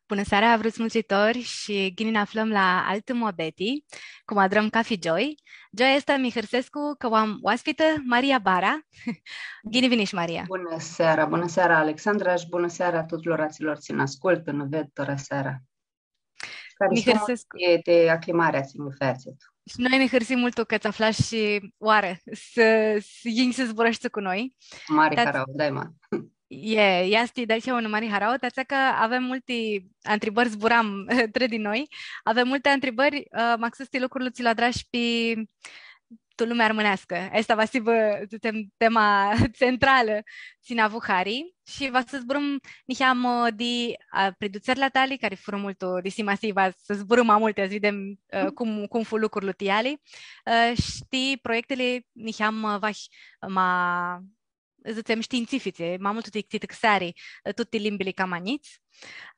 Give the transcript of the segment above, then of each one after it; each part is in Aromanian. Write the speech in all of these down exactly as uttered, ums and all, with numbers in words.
Bunã seara, vruts mulcitori, shi ghini nã aflãm la altã muabeti, cum adrãm cafi gioi. Gioia aestã mi hãrsescu cã u am oaspitã Maria Bara. Ghini vinish, Maria. Bunã seara, bunã seara, Alexandra, shi bunã seara a tutulor atsilor tsi nã ascultã, nã ved tora seara. Cari Mi hãrsescu. E ti aclimarea tsi nj-u featsit. Shi noi nã hãrsim multu cã tsã aflash shi oarã s-, s-yinj s-zburãshti cu noi. Mari Tats- harauã, daima. E, easti di-atsea unã mari harauã, ti atsea cã avem multi ntribãri, zburam trã di noi, avem multi ntribãri, ã, maxus ti lucrul tsi lu adrash pi tu lumea armãneascã. Aestã va s-hibã, dzãtsem, tema centralã, tsi nã avu hari, shi va s-zburãm niheamã di, ã, pridutsirli a tali, cari furã multu di simasii, va s-zburãm ma multi, s-videm, ã, cum, cum fu lucrul ti eali, ã, shi ti proiectili niheamã, ã, vahi, ma dzãtsem, shtiintsifitsi, ma multu ti, ti tãxeari, tuti limbili cama njits.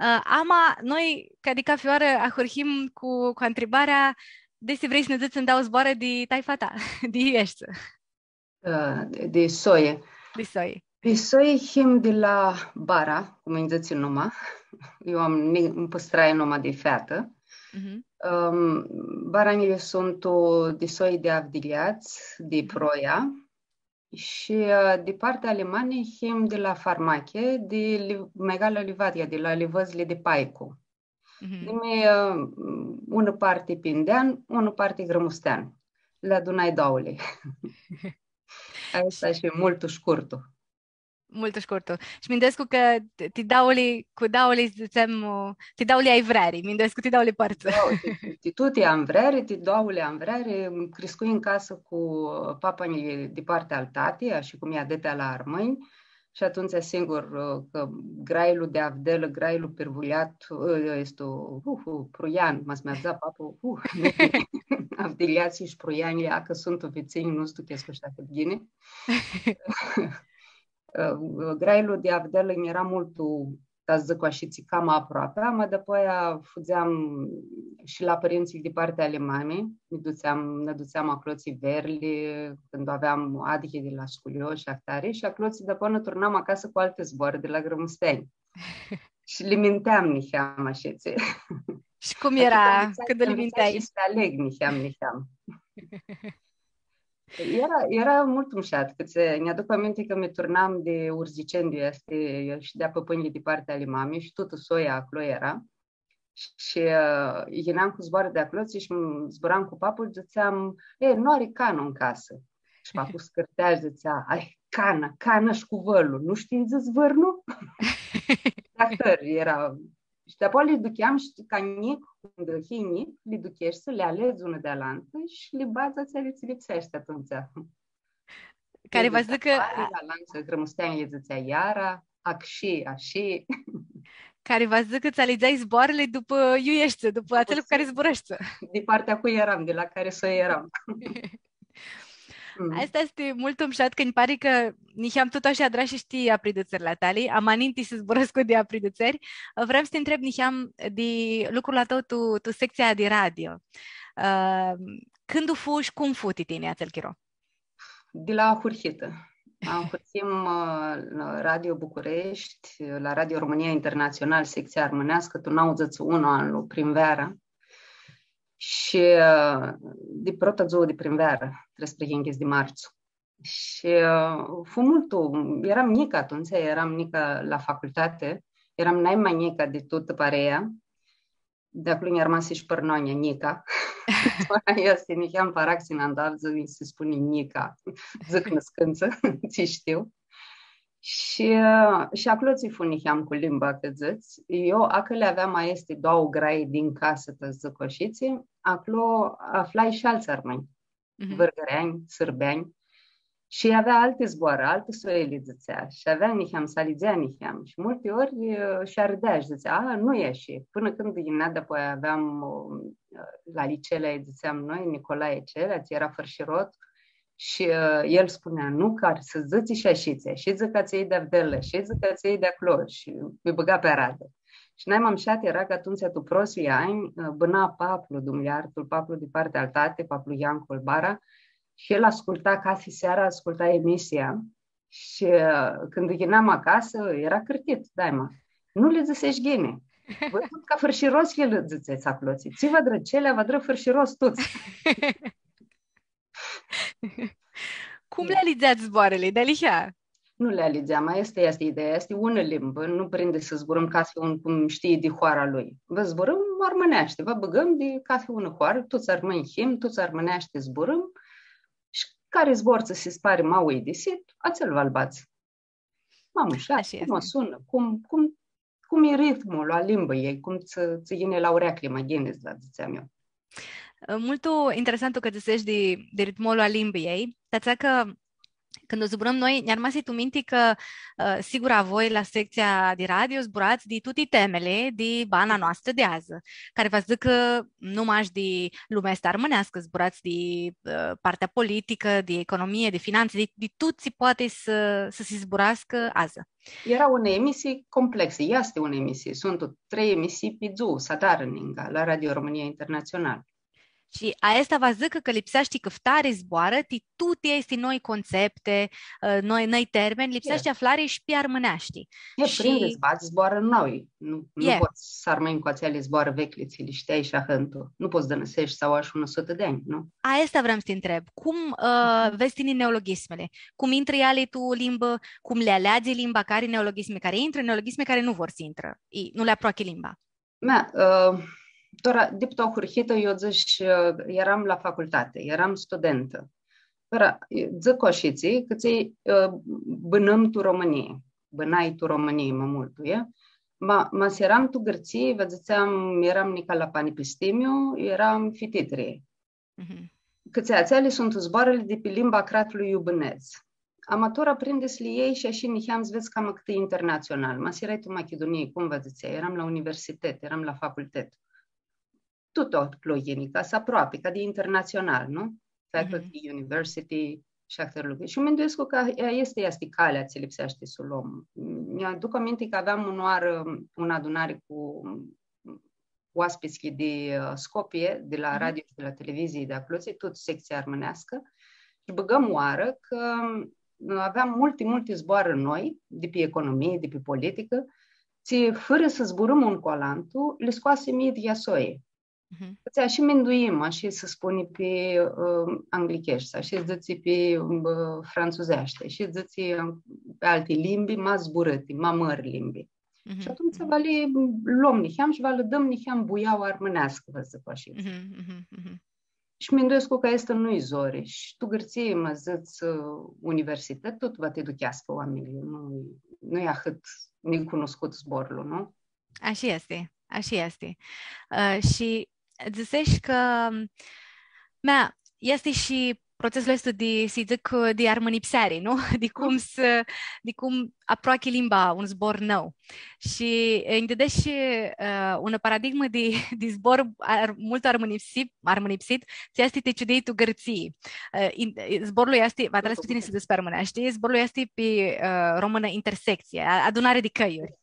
Ã, ama, noi, ca di cafi oarã, ahurhim cu, cu ntribarea, desi vrei s-nã dzãts ndauã zboarã di taifa ta, di iu eshti. Ã, di, di soi. Di soi. Di soi him di la Bara, cum nji dzãtsi numa. Eu am, ni-, nji pãstrai numa di featã. Mhm. Ãm, Baranjlji suntu di soi di Avdiljats, di Mhm. Proia. Shi, ã, di partea ali mami, him di la Farmache, di Li-, Megala Livadia, di la Livãdzli di Paicu. Mhm. Di mi, ã, unã parti Pindean, unã parti Grãmustean. Li adunai dauli. Aestã shi multu shcurtu. Multu shcurtu. Shi minduescu cã ti, ti dauli, cu dauli, dzãtsem, ti dauli ai vreari, minduescu ti dauli pãrtsã. Da, ti, ti tuti am vreari, ti dauli am vreari. Criscui tu casã cu papanjlji di partea al tati, ashi cum e adetea la armãnj. Shi atumtsea, singur, cã grailu di avdelã, grailu pirvuljat, ã, easti, uh, uh, pruian, ma s-mi avdza papu, uh, avdiljatslji shi pruianjlji, acã suntu vitsinj, nu s-duchescu ashi ahãt ghini. Ã, grailu di avdelã nj-eara multu, ca s-dzãc ashitsi, cama aproapea, ma dapoaia fudzeam shi la pãrintsãlj di partea ali mami, nã dutseam, nã dutseam aclotsi verli, cãndu aveam adihi di la sculio shi ahtari, shi aclotsi dapoaia nã turnam acasã cu alti zboarã di la Grãmusteanj. Shi li minteam niheam ashitsi. Shi cum eara cãndu li minteai? Shi s-li aleg niheam, niheam. Eara, eara multu mushat, cã tsi, nj-aduc aminti cã mi turnam di Urzicendi, easti, shi di-a pãpãnjlji di partea ali mami, shi tutã soia aclo eara. Shi, ã, yineam cu zboarã di aclotsi shi zburam cu papu shi dzãtseam, „E, nu ari canã tu casã.” Shi papu s-cãrtea shi dzãtsea, „Ai, canã, canã shi cu vãrnu, nu shtii s-dzãts vãrnu?” Ahtãri eara. Shi dapoaia li ducheam shi ca njic, cãndu hii njic, li ducheshti, li aledz unã di alantã shi li badz atseali tsi lipseashti atumtsea. Cari va s-dzãcã, alantsã, Grãmusteanjlji dzãtsea iara, acshi, ashi. Cari va s-dzãcã cã ts-alidzeai zboarãli dupã iu eshti, dupã atsel cu cari zburãshti. Di partea cui eram, di la cari soi eram. Mm. Aestã easti multu mushat, cã nji pari cã niheam tut ashi adrash shi ti apridutsirli a tali, ama ninti s-zburãscu di apridutsiri, vream s-ti ntreb niheam di lucrul a tãu tu, tu sectsia di radio. Ã, cãndu fu shi cum fu ti tini atsel chiro? Di la ahurhitã. Ahurhim, ã, la Radio Bucureshti, la Radio România Internațional, sectsia armãneascã, tu nauãdzãtsi unu anlu, primveara. Shi, ã, di prota dzuã di primvearã, treisprãyinghits di martsu. Shi, ã, fu multu, eram njicã atumtsea, eram njicã la facultati, eram nai ma njicã di tutã parea. Di aclo nj-armasi shi pãrnoanea, Nica. Easti niheam paraxin, anda avdzã, nji si spuni Nica. Dzãc nãscãntsã, tsi shtiu. Shi, ã, shi aclo tsi fu niheam cu limba, cã dzãts. Eu, acã li aveam aesti doauã grai din casã, ta dzãc ashitsi, aclo aflai shi altsã armãnj. Mhm. Vãrgãreanj, sãrbeanj. Shi avea alti zboarã, alti soi li dzãtsea. Shi avea niheam, s-alidzea niheam. Shi multi ori, ã, shi arãdea shi dzãtsea, „A, nu e ashi.” Pãnã cãndu yinea, dapoaia aveam, ã, la liceu, lji dzãtseam noi, Nicolae Celea, tsi eara fãrshirot. Shi, ã, el spunea, „Nu, cari s-dzãtsi shi ashitsi, shi dzãc atsei di avdelã, shi dzãc atsei di aclo.” Shi mi bãga pi aradã. Shi nai ma mushat eara cã atumtsea, tu protslji anj, ã, bãna paplu, Dumnidzã ljartã-l, paplu di partea al tati, paplu Iancu Bara, shi el asculta, cathi seara asculta emisia. Shi, ã, cãndu yineam acasã, eara cãrtit, daima. Nu li dzãsesh ghini. Vã dzãc ca fãrshiros, el dzãtsi aclo, tsi, tsi va adrã, tsi va adrã fãrshiros tuts. Cum li alidzeats zboarãli? Dealihea? Nu li alidzeam, aestã easti ideea, easti unã limbã, nu prindi s-zburãm cathi un cum shtii di hoara lui. Va zburãm armãneashti, va bãgãm di cathi unã hoarã, tuts armãnj him, tuts armãneashti zburãm, shi cari zbor tsã si pari ma uidisit, atsel va-l badz. Ma mushat, cum sunã, cum, cum, cum e ritmul a limbãljei, cum tsã, tsã yini la ureaclji ma ghini, va dzãtseam eu. Multu interesantu cã dzãsesh di, di ritmul a limbãljei, ti atsea cã cãndu zburãm noi, nj-armasi tu minti cã, ã, sigur, a voi la secția di radio zburats di tuti temili di bana noastrã di adzã, cari va s-dzãcã nu mash di lumea aestã armãneascã, zburats di, ã, partea politicã, di economie, di finanțe, di, di tut tsi poati s-, s-si zburascã adzã. Eara unã emisii complexã, easti unã emisii. Suntu trei emisii pi dzuã, s-adarã ninga, la Radio România Internațional. Shi aestã va s-dzãcã cã lipseashti cãftari zboarã, ti tuti aesti noi concepti, ã, noi, noi termeni, lipseashti aflari shi pi armãneashti. E, shi prindi s-badz zboarã noi. Nu, nu pots s-armãnj cu atseali zboarã veclji, tsi li shteai shi ahãntu. Nu pots s-dãnãseshti s-aoa shi unã sutã di anj, nu? Aestã vream s-ti ntreb. Cum, ã, vedz tini neologismili? Cum intrã eali tu limbã? Cum li aleadzi limba? Cari neologismi cari intrã, neologismi cari nu vor s-intrã? I, nu li aproachi limba. Mea, ã, tora, di pi tu ahurhitã, eu dzãsh, ã, eram la facultati, eram studentã. Tora, dzãc cu ashitsi, cã tsi, ã, bãnãm tu Romãnii, bãnai tu Romãnii, ma multu, e? Ma, ma s-eram tu Gãrtsii, vã dzãtseam, eram nica la panipistimiu, eram fititri. Mhm. Cã tsi, atseali suntu zboarãli di pi limba a cratlui iu bãnedz. Ama tora prindi s-li ljei shi ashi niheam s-vedz cama cãtã internatsional. Ma s-erai tu Machidunii, cum vã dzãtsea, eram la universitet, eram la facultet. Tut aclo yini, ca s-aproapi, ca di internatsional, nu? Faculty, university shi ahtãri lucri. Shi minduescu cã aestã easti calea tsi lipseashti s-u lom. Nj-aduc aminti cã aveam unãoarã unã adunari cu oaspitslji di, ã, Scopie, di la radio shi di la televizii di aclotsi, tut secția armãneascã, shi bãgãm oarã cã, ã, aveam multi, multi zboarã noi, di pi economii, di pi politicã, tsi, fãrã s-zburãm un cu alantu, li scoasim idyea soi. Mhm. Cã tsi, ashi minduim, ashi s-spuni pi, ã, anglicheshti, ashi dzãtsi pi, ã, frantsuzeashti, ashi dzãtsi, ã, pi alti limbi, ma zburãti, ma mãri limbi. Mhm, shi atumtsea va li lom niheam shi va lã dãm niheam buiaua armãneascã, va dzãc ashi. Mhm, mhm, mhm. Shi minduescu cã aestã nu-i zori. Shi tu Gãrtsii, ma dzãts, ã, universitet, tut va ti aducheascã oaminjlji. Nu, nu-i ahãt nicunuscut zborlu, nu? Ashi easti, ashi easti. Ã, shi dzãsesh cã, mea, easti shi procesul aestu di, s-dzãc, di armãnipseari, nu? Di cum s-, di cum aproachi limba un zbor nãu. Shi, e, nj-didesh, ã, unã paradigmã di, di zbor ar-, multu armãnipsit, armãnipsit, tsi easti Ti ciudii tu Gãrtsii. Ã, in-, zborlu easti, va ti las pi tini s-dzãts pi armãneashti, zborlu easti pi, ã, românã intersecție, a-, adunare di căljuri.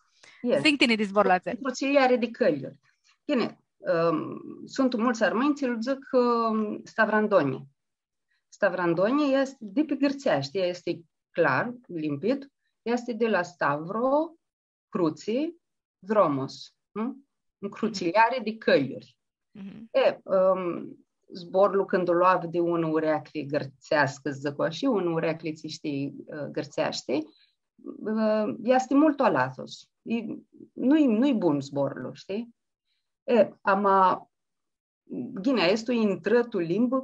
Yes. Dzã-nj tini di zborlu atsel. Ncruciljari di cãljuri. Ghini, ãm, suntu multsã armãnj tsi lu dzãc, ãm, Stavrandonji. Stavrandonji easti di pi gãrtseashti, easti clar, limpid, easti di la stavro, crutsi, dromos, nu? Ncruciljari di cãljuri. Mhm. E, ãm, zborlu cãndu lu avdzã di unã ureaclji gãrtseascã, dzãc ashi, unã ureaclji tsi shtii, ã, gãrtseashti, ã, easti multu alatos. E, nu-i, nu-i bun zborlu, shtii? E, ama, ghini, aestu intrã tu limbã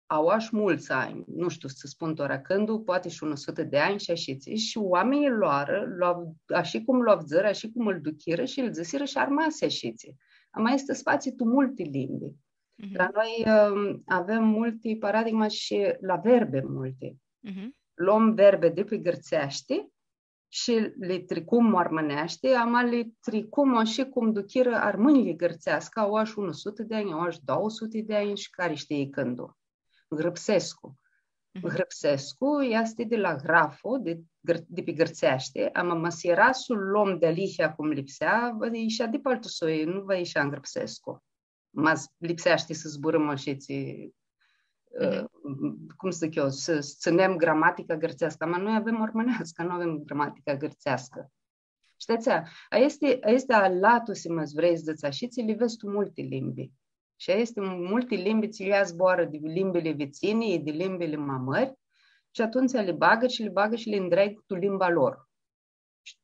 aoa shi multsã anj, nu shtiu s-spun tora cãndu, poati shi unã sutã di anj shi ashitsi. Shi oaminjlji loarã, lu av-, ashi cum lu avdzãrã, ashi cum lu duchirã shi lu dzãsirã shi armasi ashitsi. Ama aestã s-fatsi tu multi limbi. Mhm. La noi, ãm, avem multi paradigma shi la verbi multi. Mhm. Lom verbi di pi gãrtseashti shi li tricum armãneashti, ama li tricum ashi cum duchirã armãnjlji gãrtseascã, aoa shi unã sutã di anj, aoa shi doauã suti di anj shi cari shtii cãndu. Ngrãpsescu. Mhm. Ngrãpsescu easti di la grafo, di gãr-, di pi gãrtseashti, ama ma s-eara s-u lom dealihea cum lipsea, va ishea di pi altu soi, nu va ishea ngrãpsescu. Ma s-, lipseashti s-zburãm ashitsi, ã, cum s-dzãc eu, s-, s-tsãnem gramatica gãrtseascã, ma noi avem armãneascã, nu avem gramatica gãrtseascã. Shtii, atsea, aestã easti, aestã easti alatusi, ma s-vrei s-dzãts ashi, tsi li vedz tu multi limbi. Shi aestã easti multi limbi, tsi li ia zboarã di limbili vitsini, di limbili ma mãri, shi atumtsea li bagã shi li bagã shi li ndreagã tu limba lor. Shi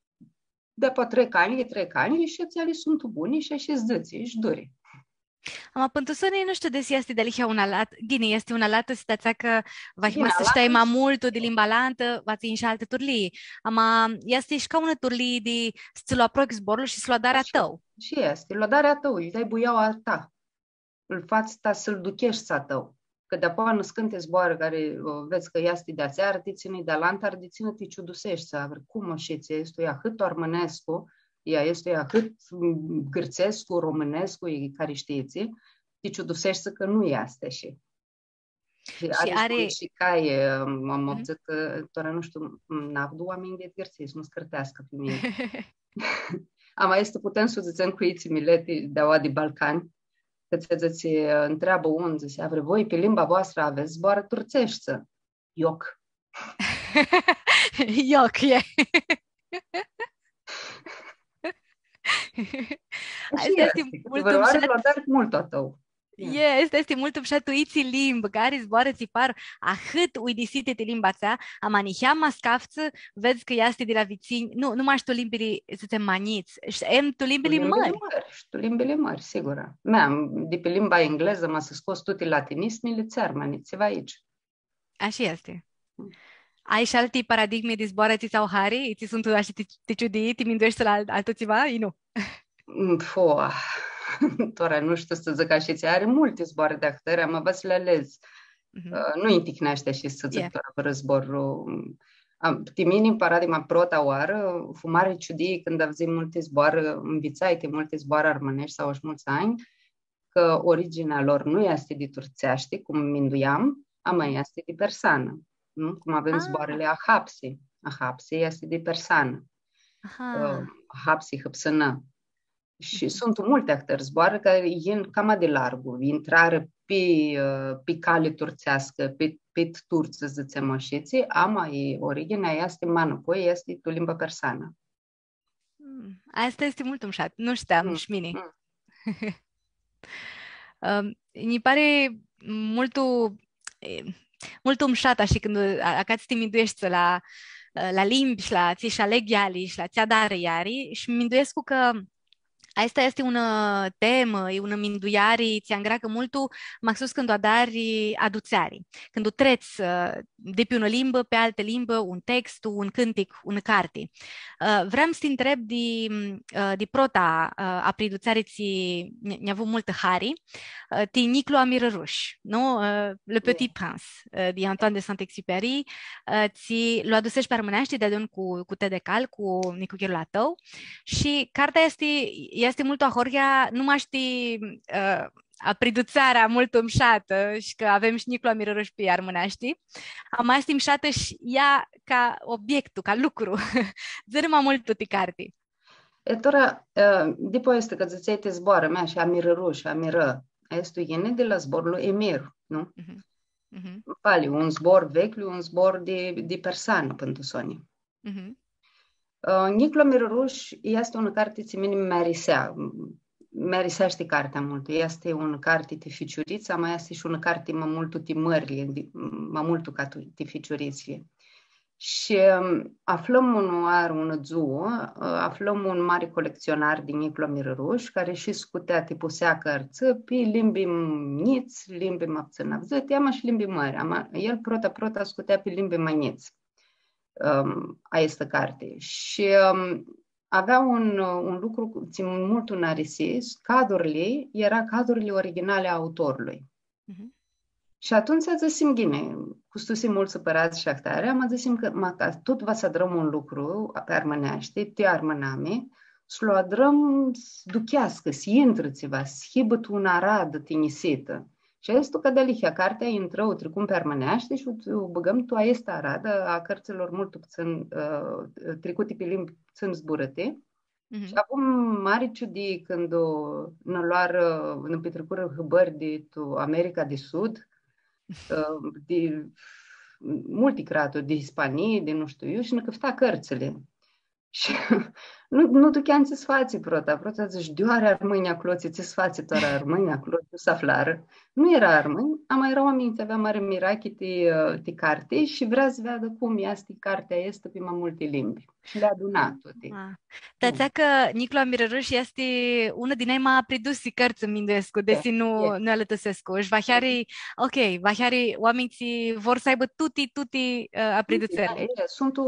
dapoaia trec anjlji, trec anjlji shi atseali suntu buni shi ashi s-dzãtsi, shi duri. Ama pãn tu soni, nu shtiu desi easti dealihea un alat, ghini, easti un alat, s-ti atsea cã va hii ma s-shtii ma multu di limba alantã, va tsã yin shi altã turlii. Ama easti shi ca unã turlii di s-tsã lu aprochi zborlu shi s-lu adari a tãu. Shi easti, lu adari a tãu, lji dai buiaua a ta. Lu fats ta s-lu ducheshti a tãu. Cã dapoaia nãscãnti zboarã cari, ã, vedz cã easti di atsea arãditsinã, di alantã arãditsinã, ti ciuduseshti, s-avri, cum ashi, tsi easti ahãt armãnescu, ea easti ahãt, m, gãrtsescu, romãnescu, e cari shtii, ti ciuduseshti cã nu easti ashi. Shi ari, ari zboni shi cai, ã, am, am avdzãtã, ã, tora nu shtiu, m, n-avdu oaminj di Gãrtsii, s-nu s-cãrteascã pi mini. Ama easti, putem s-u dzãtsem cu itsi mileti di aua di Balcani, cã tsi dzãtsi, ã, ntreabã un, dzãtsi, avri, voi pi limba voastrã avets zboarã turtseshti? Ioc. Ioc, e. Ashi easti, easti, cã multu vãrãoarã mushat. Lu adari multu a tãu. E, easti, easti multu mushat tu itsi limbã, cari zboarã tsi par ahãt uidisiti ti limba atsea, ama niheamã s-caftsã, vedz cã easti di la vitsinj, nu, nu mash tu limbili, s-dzãtsem, ma njits, sh-, em tu limbili mãri. Tu limbili mãri, shi tu limbili mãri, sigura. Mea, di pi limba englezã, ma s-scots tuti latinismili, tsi armãni, tsi va aici. Ashi easti. Mm. Ai shi alti paradigmi di zboarã tsi tsã au hari? Tsi suntu ashi ti, ti ciudii, ti mindueshti la al-, altu tsiva? I nu. Mm, pfu, tora nu shtiu s-dzãc ashi, tsi ari multi zboarã di ahtãri, ama va s-li aledz. Mhm. Ã, nu-nj ticneashti ashi s-dzãc tora vãrã zbor. Ã, ti mini, paradigma, prota oarã, fu mari ciudii cãndu avdzãi multi zboarã, nvitsai ti multi zboarã armãneshti sau ashi multsã anj, cã originea lor nu easti di turtseashti, cum minduiam, ama easti di persanã. Nu? Cum avem zboarãli ahapsi. Ahapsi easti di persanã. Aha. Ã, hapsi, hãpsãnã. Shi suntu multi ahtãri zboarã cari yin cama di largu, intrarã pi, ã, pi cali turtseascã, pi, pi turtsã, dzãtsem ashitsi, ama e, originea easti ma nãpoi, easti tu limba persanã. Mm, aestã easti multu mushat. Nu shteam, mm, shi mini. Mm. Ãm, nji pari multu, e, multu mushat, ashi, cãndu a-, acats ti mindueshti la, la limbi shi la tsi sh-aleg eali shi la tsi adarã eali, shi minduescu cã aestã easti unã temã, e unã minduiari, tsi angreacã multu, maxus cãndu adari adutseari, cãndu trets, ã, di pi unã limbã pi altã limbã, un text, un cãntic, unã carti. Ã, vream s-ti ntreb di, ã, di prota, ã, apridutseari tsi nj-, nj-avu multã hari, ã, ti Njiclu Amirãrush, nu? Ã, Le Petit Prince, ã, di Antoine de Saint-Exupéry, ã, tsi lu adusesh pi armãneashti deadun cu, cu T D Cal, cu nicuchirlu a tãu. Shi cartea easti, easti multu ahoryea, nu mash ti, ã, apridutsearea multu mshatã shi cã avem shi Njiclu Amirãrush pi armãneashti, ama easti mshatã shi ea ca obiectu, ca lucru. Dzã-nã ma multu ti carti. E, tora, ã, dipu aestã cã dzãtseai ti zboarã mea shi amirãrush, amirã, aestu yini di la zborlu emir, nu? Mhm. Mhm. Pali, un zbor veclju, un zbor di, di persanã, pãn tu soni. Mhm. Ã, Njiclu Amirãrush easti unã carti tsi mini mi arisea, mi ariseashti cartea multu. Easti unã carti ti ficiurits, ama easti shi unã carti ma multu ti mãrli, di, ma multu ca tu, ti ficiuritsli. Shi, ãm, aflãm unã oarã, unã dzuã, ã, aflãm un mari colectsionar di Njiclu Amirãrush, cari shi scutea, tipusea cãrtsã pi limbi njits, limbi ma putsãn avdzãti, ama shi limbi mãri. Ama el prota, prota scutea pi limbi ma njits, ãm, aestã carti. Shi, ãm, avea un, un lucru cu, tsi multu nj-arisi, cadurli, eara cadurli originali a autorlui. Mhm. Shi atumtsea dzãsim, ghini, custusim multsã pãradz shi ahtari, ama dzãsim cã, ma, ca tut va s-adrãm un lucru pi armãneashti, ti armãnami, s-lu adrãm s-ducheascã, s-intrã tsiva, s-hibã tu unã aradã tinjisitã. Shi aestu ca dealihea, cartea intrã, u tricum pi armãneashti shi u, u bãgãm tu aestã aradã a cãrtsãlor multu putsãn, ã, tricuti pi limbi putsãn zburãti. Mhm. Shi avum mari ciudii cãndu nã loarã, nã pitricurã hãbãri di tu America di Sud, ã, di multi craturi, di Hispanii, di nu shtiu iu, shi nã cãfta cãrtsãli. Shi nu, nu ducheam tsi s-fatsi prota. Prota dzãsh, di oarã armãnj aclo, tsi, tsi s-fatsi tora armãnj aclo, nu s-aflarã. Nu eara armãnj, ama eara oaminj tsi avea mari mirachi ti, ti carti shi vrea s-veadã cum easti cartea aestã pi ma multi limbi. Shi li aduna tuti. Ah. Ti atsea cã Niclu Amirãrush easti unã di nai ma apridusi cãrtsã, minduescu, desi nu, nu alãtusescu. Shi va ari, ok, va ari oaminj tsi vor s-aibã tuti, tuti, ã, apridutsirli. Da, e, suntu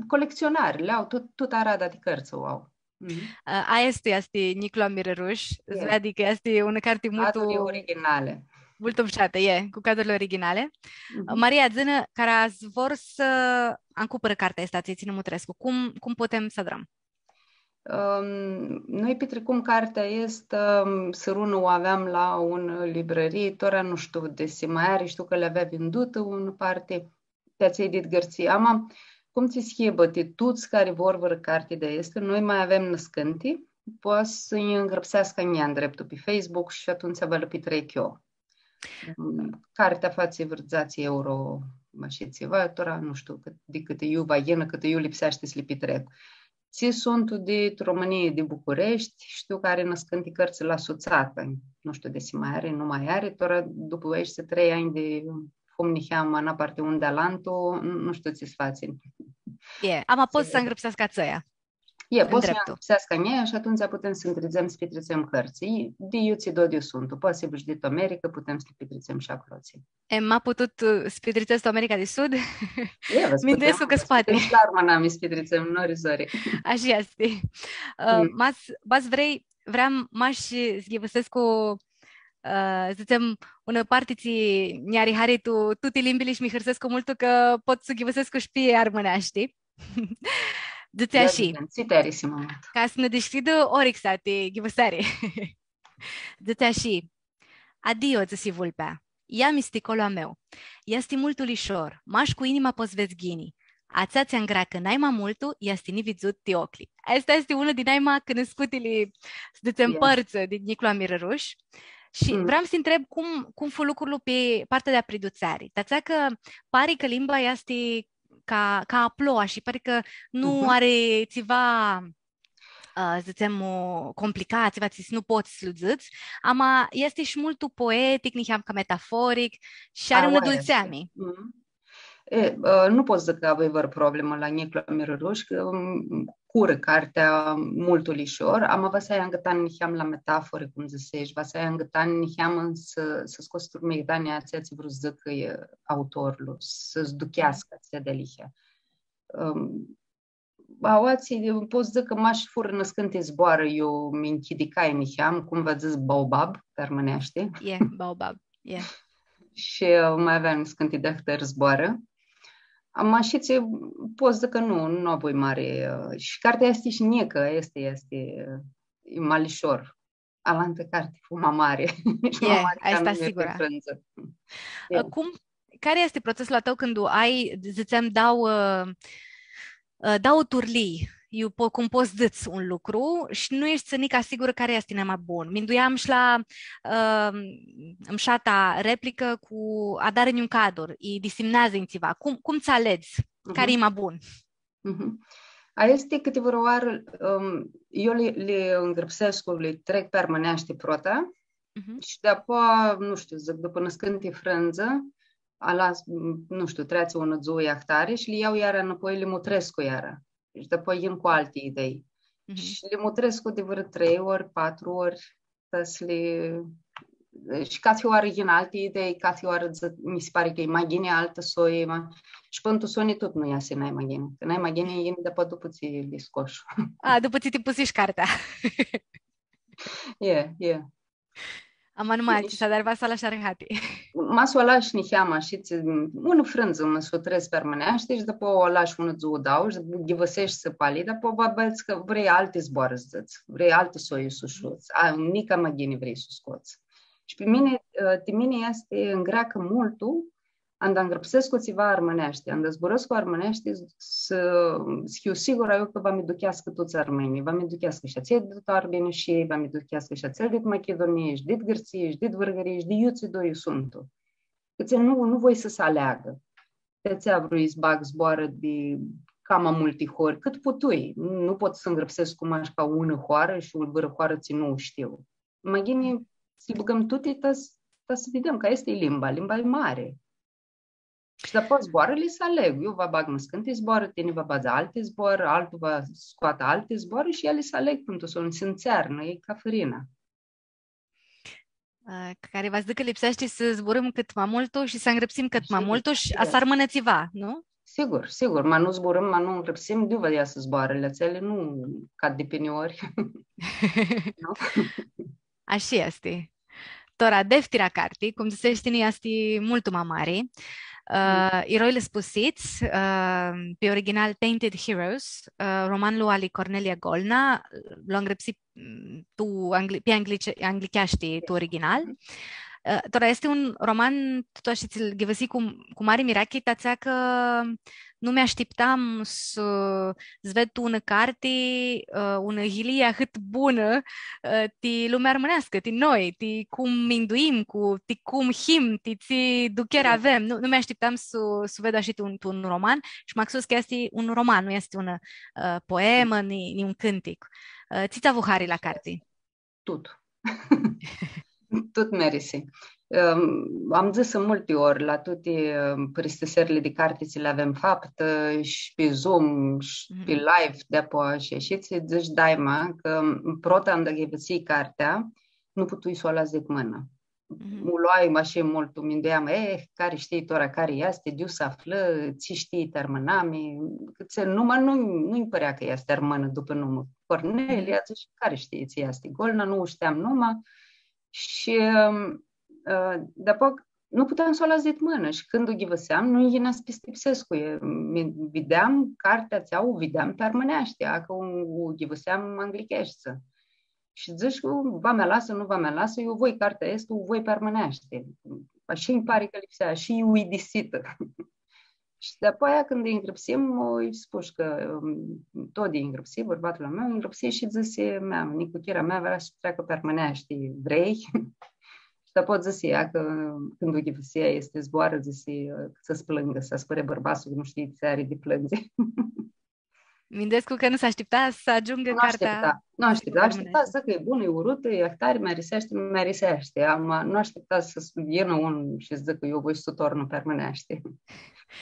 colectsionari, li au, tut, tutã arada di cãrtsã u au. Mhm. Ã, aestu easti Niclu Amirãrush, s-veadi cã easti unã carti multu, caduri originali, multu mushatã, e, cu cadurli originali. Mhm. Maria, dzã-nã, cara s-vor s-ancupãrã cartea aestã, tsi, tsi nã mutrescu, cum, cum putem s-adrãm? Ãm, noi pitricum cartea aestã, ãm, sãrunã u aveam la unã librãrii, tora nu shtiu desi ma ari, shtiu cã li avea vindutã unã parti, ti atselj dit Gãrtsii. Ama, cum tsi s-hibã, ti tuts cari vor vãrã carti di aestã, noi ma avem nãscãnti, poati s-nji ngrãpseascã a njia ndreptu pi Facebook shi atumtsea va lã pitrec eu. Mm, cartea fatsi vãrã dzatsi euro, ma shi tsiva, tora nu shtiu cãt, di cãti iu va yinã, cãti iu lipseashti s-li pitrec. Tsi suntu di Romãnii, di Bucureshti, shtiu cã ari nãscãnti cãrtsã la Sutsatã, nu shtiu desi ma ari, nu ma ari, tora dupã aeshti trei anj di fum niheamã, na parti un di alantu, nu, nu shtiu tsi s-fatsi. E, ama pots s-ngrãpseascã atsea. E, pots s-ngrãpseascã a njia shi atumtsea putem s-ntridzem s-pitritsem cãrtsã. Di iutsido di iu suntu, poati s-hibã shi dit America, putem s-li pitritsem shi aclotsi. E, ma putut, ã, s-pitritsets tu America di Sud? E, va s-putem, minduescu cã s-poati. Shi la armãnami s-pitritsem, nori zori. Ashi easti. Ã, ma s-, ma s-vrei, vream mash s-ghivãsescu, ã, dzãtsem, unã parti tsi nj-ari hari tu tuti limbili shi mi hãrsescu multu cã pot s-u ghivãsescu shi pi armãneashti. Dzãtsi ashi. Ia dzã-nã, tsi ti arisi ma multu? Ca s-nã dishcljidã orixa ti ghivãseari. Dzãtsi ashi: Adio, dzãsi vulpea. Ia-mi sticolu a meu. Easti multu lishor, mash cu inima pots s-vedz ghini. Atsea tsi angreacã nai ma multu easti nividzut ti oclji. Aestã easti unã di nai ma cunuscutili, s-dzãtsem, pãrtsã di Niclu Amirãrush. Shi vream s-ti ntreb cum, cum fu lucrul pi partea di apridutseari. Ti atsea cã pari cã limba easti ca, ca a ploa shi pari cã nu ari tsiva, ã, dzãtsem, o, complicat, tsiva tsi s-nu pots s-lu dzãts, ama easti shi multu poetic, niheam ca metaforic, shi ari unã dultseami. E, ã, nu pot s-dzãc cã avui vãrã problemã la Niclu Amirãrush, cã, ãm, curã cartea multu lishor, ama va s-ai angãtan niheam la metafori, cum dzãsesh, va s-ai angãtan niheam s-, s-scots tu migdani atsea tsi vru s-dzãcã, e, autorlu, s-ducheascã atsea dealihea. Ãm, aoatsi, pot s-dzãc cã mash furã nãscãnti zboarã, iu mi nchidicai niheam, cum va dzãts, baobab, pi armãneashti. E, baobab, e. Shi, ã, ma aveam nãscãnti dehtãri zboarã. Ama shi tsi pot s-dzãc cã nu, nu avui mari, ã, shi cartea easti shi njicã, easti, easti, ã, e ma lishor. Alantã carti fu ma mari. Shi ma mari ca aestã numir di frãndzã. Ã, cum, cari easti procesul a tãu cãndu ai, dzãtsem, dauã, ã, ã, dauã turlii, iu po-, cum pots s-dzãts un lucru shi nu eshti nica sigurã cari easti nai ma bun? Minduiam shi la, ã, mshata replicã cu adarã-nj un cadur, i disimneadzã-nj tsiva. Cum, cum tsã aledz? Cari e ma bun? Mhm. Aesti cãtivãrãoarã, ãm, eu li, li ngrãpsescu, li trec pi armãneashti prota shi dapoa, nu shtiu, dzãc, dupã nãscãnti frãndzã, alas, nu shtiu, treatsi unã dzuã ahtari shi li ljau iara nãpoi, li mutrescu iara. Shi dapoa yin cu alti idei. Mhm. Shi li mutrescu di vãrã trei ori, patru ori, ta s-li, shi cathi oarã yin alti idei, cathi oarã dzãc, mi si pari cã e ma ghini altã soi, ma, shi pãn tu soni tut nu easi nai ma ghini. Cã nai ma ghini yin dapoa dupã tsi li scosh. A, dupã tsi ti pusish cartea. E, e. Ama nu ma ai tsi s-adari, va s-u alash arãhati. Ma s-u alash niheamã, shi tsi, unã frãndzã, ma s-u trets pi armãneashti shi dapoa u alash unã dzuã, dauã, shi ghivãseshti sãpali, dapoa va vedz cã vrei alti zboarã s-dzãts, vrei altã soi s-u shuts, a, nica ma ghini vrei s-u scots. Shi pi mini, ã, ti mini easti, ngreacã multu, anda ngrãpsescu tsiva armãneashti, anda zburãscu armãneashti, s-, s-hiu sigurã eu cã va mi ducheascã tuts armãnjlji, va mi ducheascã shi atselj dit Arbinishii, va mi ducheascã shi atselj dit Machidunii, shi dit Gãrtsii, shi dit Vãrgãrii, shi di iutsido iu suntu. Cã tsi nu, nu voi s-aleagã. Ti atsea vrui s-bag zboarã di cama multi hori, cãt putui. Nu pot s-ngrãpsescu mash ca unã hoarã shi vãrã hoarã tsi nu u shtiu. Ma ghini s-li bãgãm tuti, ta s-, ta s-videm cã aestã e limba, limba e mari. Shi dapoaia zboarãli s-aleg. Eu va bag nãscãnti zboarã, tini va badz alti zboarã, altu va scoatã alti zboarã shi eali s-aleg pãn tu soni, s-ntsearnã, e ca fãrina. Ã, cari va s-dzãcã cã lipseashti s-zburãm cãt ma multu shi s-angrãpsim cãt ma multu shi a s-armãnã tsiva, nu? Sigur, sigur, ma nu zburãm, ma nu ngrãpsim, di iu va s-easã zboarãli, atseali nu cad di piniori. Nu? Ashi easti. Tora, deftira carti, cum dzãsesh tini, easti multu ma mari. Ã, Eroili Spusits, ã, pi original Tainted Heroes, ã, romanlu ali Cornelia Golna, lu angrãpsi, m, tu angli-, pi anglice-, anglicheashti tu original. Ã, tora, easti un roman, tut ashi tsi-l ghivãsii cu, cu mari mirachi, ti atsea cã nu mi-ashtiptam s-, s-ved tu unã carti, ã, unã yilii ahãt bunã, ã, ti lumea armãneascã, ti noi, ti cum minduim, cu, ti cum him, ti tsi ducheri avem. Nu, nu mi-ashtiptam s-, s-ved ashi tu un, tu un roman shi maxus cã easti un roman, nu easti unã, ã, poemã, ni, ni un cãntic. Ã, tsi tsã avu hari la carti? Tut. Tut mi-arisi. Ãm, am dzãsã multi ori la tuti, ãm, pãristiserli di carti tsi li avem faptã, shi pi Zoom, shi pi live di-apoea, shi, shi tsi dzãsh daima, cã prota anda ghivãsii cartea, nu putui s-u alas dit mãnã. U loai ashi multu, minduiam, eh, cari shtii tora cari easti, di iu s-aflã, tsi shtii ti armãnami, cã tsi, numa nu, nu-nj pãrea cã easti armãnã dupã numã. Cornelia, dzãsh, cari shtii tsi easti Golna, nu u shteam numa. Shi, ãm, ã, dapoaia nu puteam s-u alas dit mãnã shi cãndu u ghivãseam, nu-nj yinea s-pistipsescu. E, mi, videam cartea atsea, u videam pi armãneashti, a cã u, u ghivãseam anglicheashti. Shi dzãsh, va mi alasã, nu va mi alasã, eu voi cartea aestã, u voi pi armãneashti. Ashi nj-pari cã lipsea, shi uidisitã. Shi dapoaia, cãndu ngrãpsim, lji spush cã, ãm, tut ngrãpsii, bãrbatlu a meu, ngrãpsii shi dzãsi, mea, nicuchira mea vrea s-treacã pi armãneashti, vrei? Shi dapoaia dzãsi ea cã, cãndu u ghivãsii aesti zboarã, dzãsi, cã s-plãngã, s-aspãre bãrbatlu, cã nu shtii tsi ari di plãndzi. Minduescu cã nu s-ashtipta s-agiungã cartea. Nu ashtipta, nu ashtipta. Ashtipta s-dzãcã, e bunã, e urutã, e ahtari, mi-ariseashti, mi-ariseashti. Ama nu ashtipta s-yinã un shi s-dzãcã, eu voi s-u tornu pi armãneashti.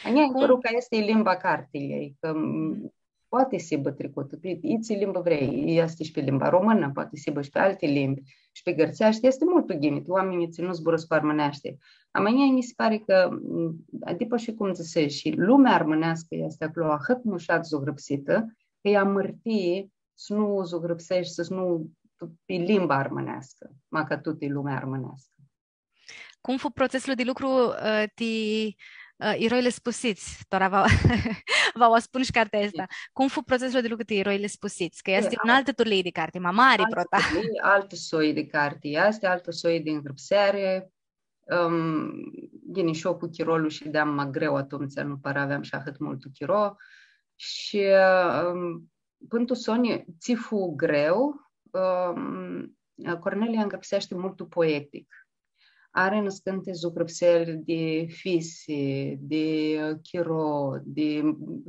A njia nj-pãru cã aestã e limba cartiljei, cã, m, poati s-hibã tricutã, pi itsi limbã vrei, easti shi pi limba romãnã, poati s-hibã shi pi alti limbi, shi pi gãrtseashti, easti multu ghini, ti oaminjlji tsi nu zburãscu armãneashti. Ama a njia nji si pari cã, m, adipã shi cum dzãsesh, shi lumea armãneascã easti aclo ahãt mushat zugrãpsitã, cã e amãrtii s-nu zugrãpseshti, s-nu, pi limba armãneascã, macã tutã lumea armãneascã. Cum fu procesul di lucru, ã, ti, ã, Eroili Spusits? Tora va, va u spun shi cartea aestã. Cum fu procesul di lucru ti Eroili Spusits? Cã easti unã altã turlii di carti, ma mari, altã prota. Turlii, altã soi di carti easti, altã soi di ngrãpseari. Ãm, ghini, shi eu cu chirolu shideam ma greu atumtsea, nu para aveam shi ahãt multu chiro. Shi, ãm, pãn tu soni, tsi fu greu, ãm, Cornelia ngrãpseashti multu poetic. Ari nãscãnti zugrãpseri di fisi, di, ã, chiro, di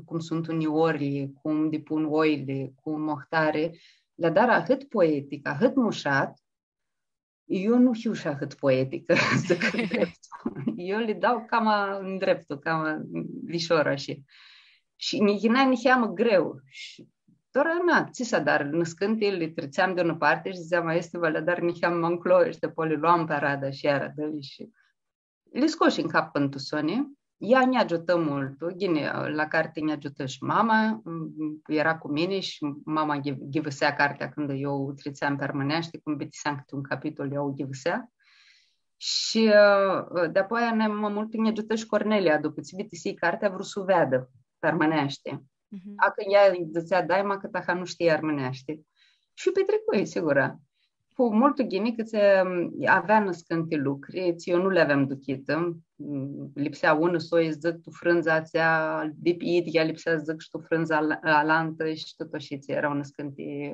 cum suntu niorlji, cum dipun oili, cum ahtari, li adarã ahãt poetic, ahãt mushat, eu nu hiu shi ahãt poeticã, s-dzãc ndreptul. Eu li dau cama ndreptul, cama lishor, ashi. Shi nji yinea niheamã greu. Shi tora, na, tsi s-adar, nãscãnti li tritseam di unã parti shi dzãtseam, aesti va li adar niheamã ma nclo, shi dapoaia li loam pi aradã shi iara, da, shi li scosh tu cap pãn tu soni. Ea nj-agiutã multu, ghini, la carti nj-agiutã shi mama, m, eara cu mini shi mama ghi-, ghivãsea cartea cãndu eu u tritseam pi armãneashti, cum bitiseam cãti un capitol, ea u ghivãsea. Shi, ã, dapoaia ne-, ma multu nj-agiutã shi Cornelia, dupã tsi bitisii cartea, vru s-u veadã pi armãneashti. Mhm. A, cã ea dzãtsea daima cã taha nu shtii armãneashti. Shi u pitricui, sigura. Fu multu ghini cã tsi, avea nãscãnti lucri, tsi eu nu li aveam duchitã. Lipsea unã soi s-dzãc tu frãndza atsea, di pi idyea lipsea s-dzãc shi tu frãndza al-, alantã shi tut ashi tsi eara nãscãnti,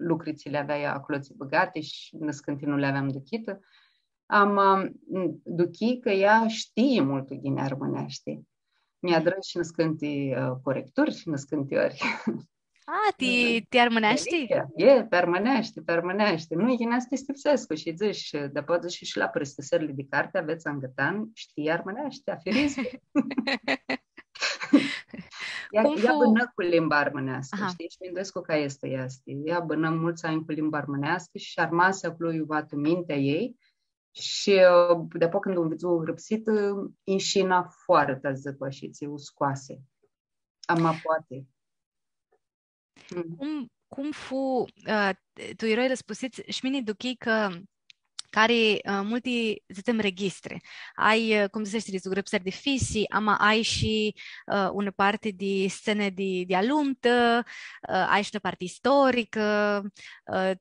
lucri tsi li avea ea aclo tsi bãgati shi nãscãnti nu li aveam duchitã. Ama, duchii cã ea shtii multu ghini armãneashti. nj-adrã shi nãscãnti, ã, corecturi shi nãscãnti ori. A, ti, ti armãneashti? E, pi armãneashti, pi armãneashti. Nu, yinea s-ti stipsescu shi dzãsh, dapoaia dzãsh shi la pãrãstãsirli di carti, avets angãtan, shtii armãneashti, afiriz. Ea, cum ea fu- bãnã cu limba armãneascã, aha, shtii? Shi minduescu cã aestã easti. Ea bãnã multsã anj cu limba armãneascã shi armasi aclo iuva tu mintea ei. Shi, ã, di-apoea cãndu u vidzu grãpsitã, inshina foarã, ta s-dzãc ashitsi, u scoasi. Ama poati. Mm. Cum, cum fu, ã, tu Iroi Rãspusits, shi mini duchii cã cari, ã, multi, dzãtsem, registri. Ai, ã, cum dzãsesh, di zugrãpseri di fisi, ama ai shi, ã, unã parti di stseni di, di alumtã, ã, ai shi unã parti istoricã, ã,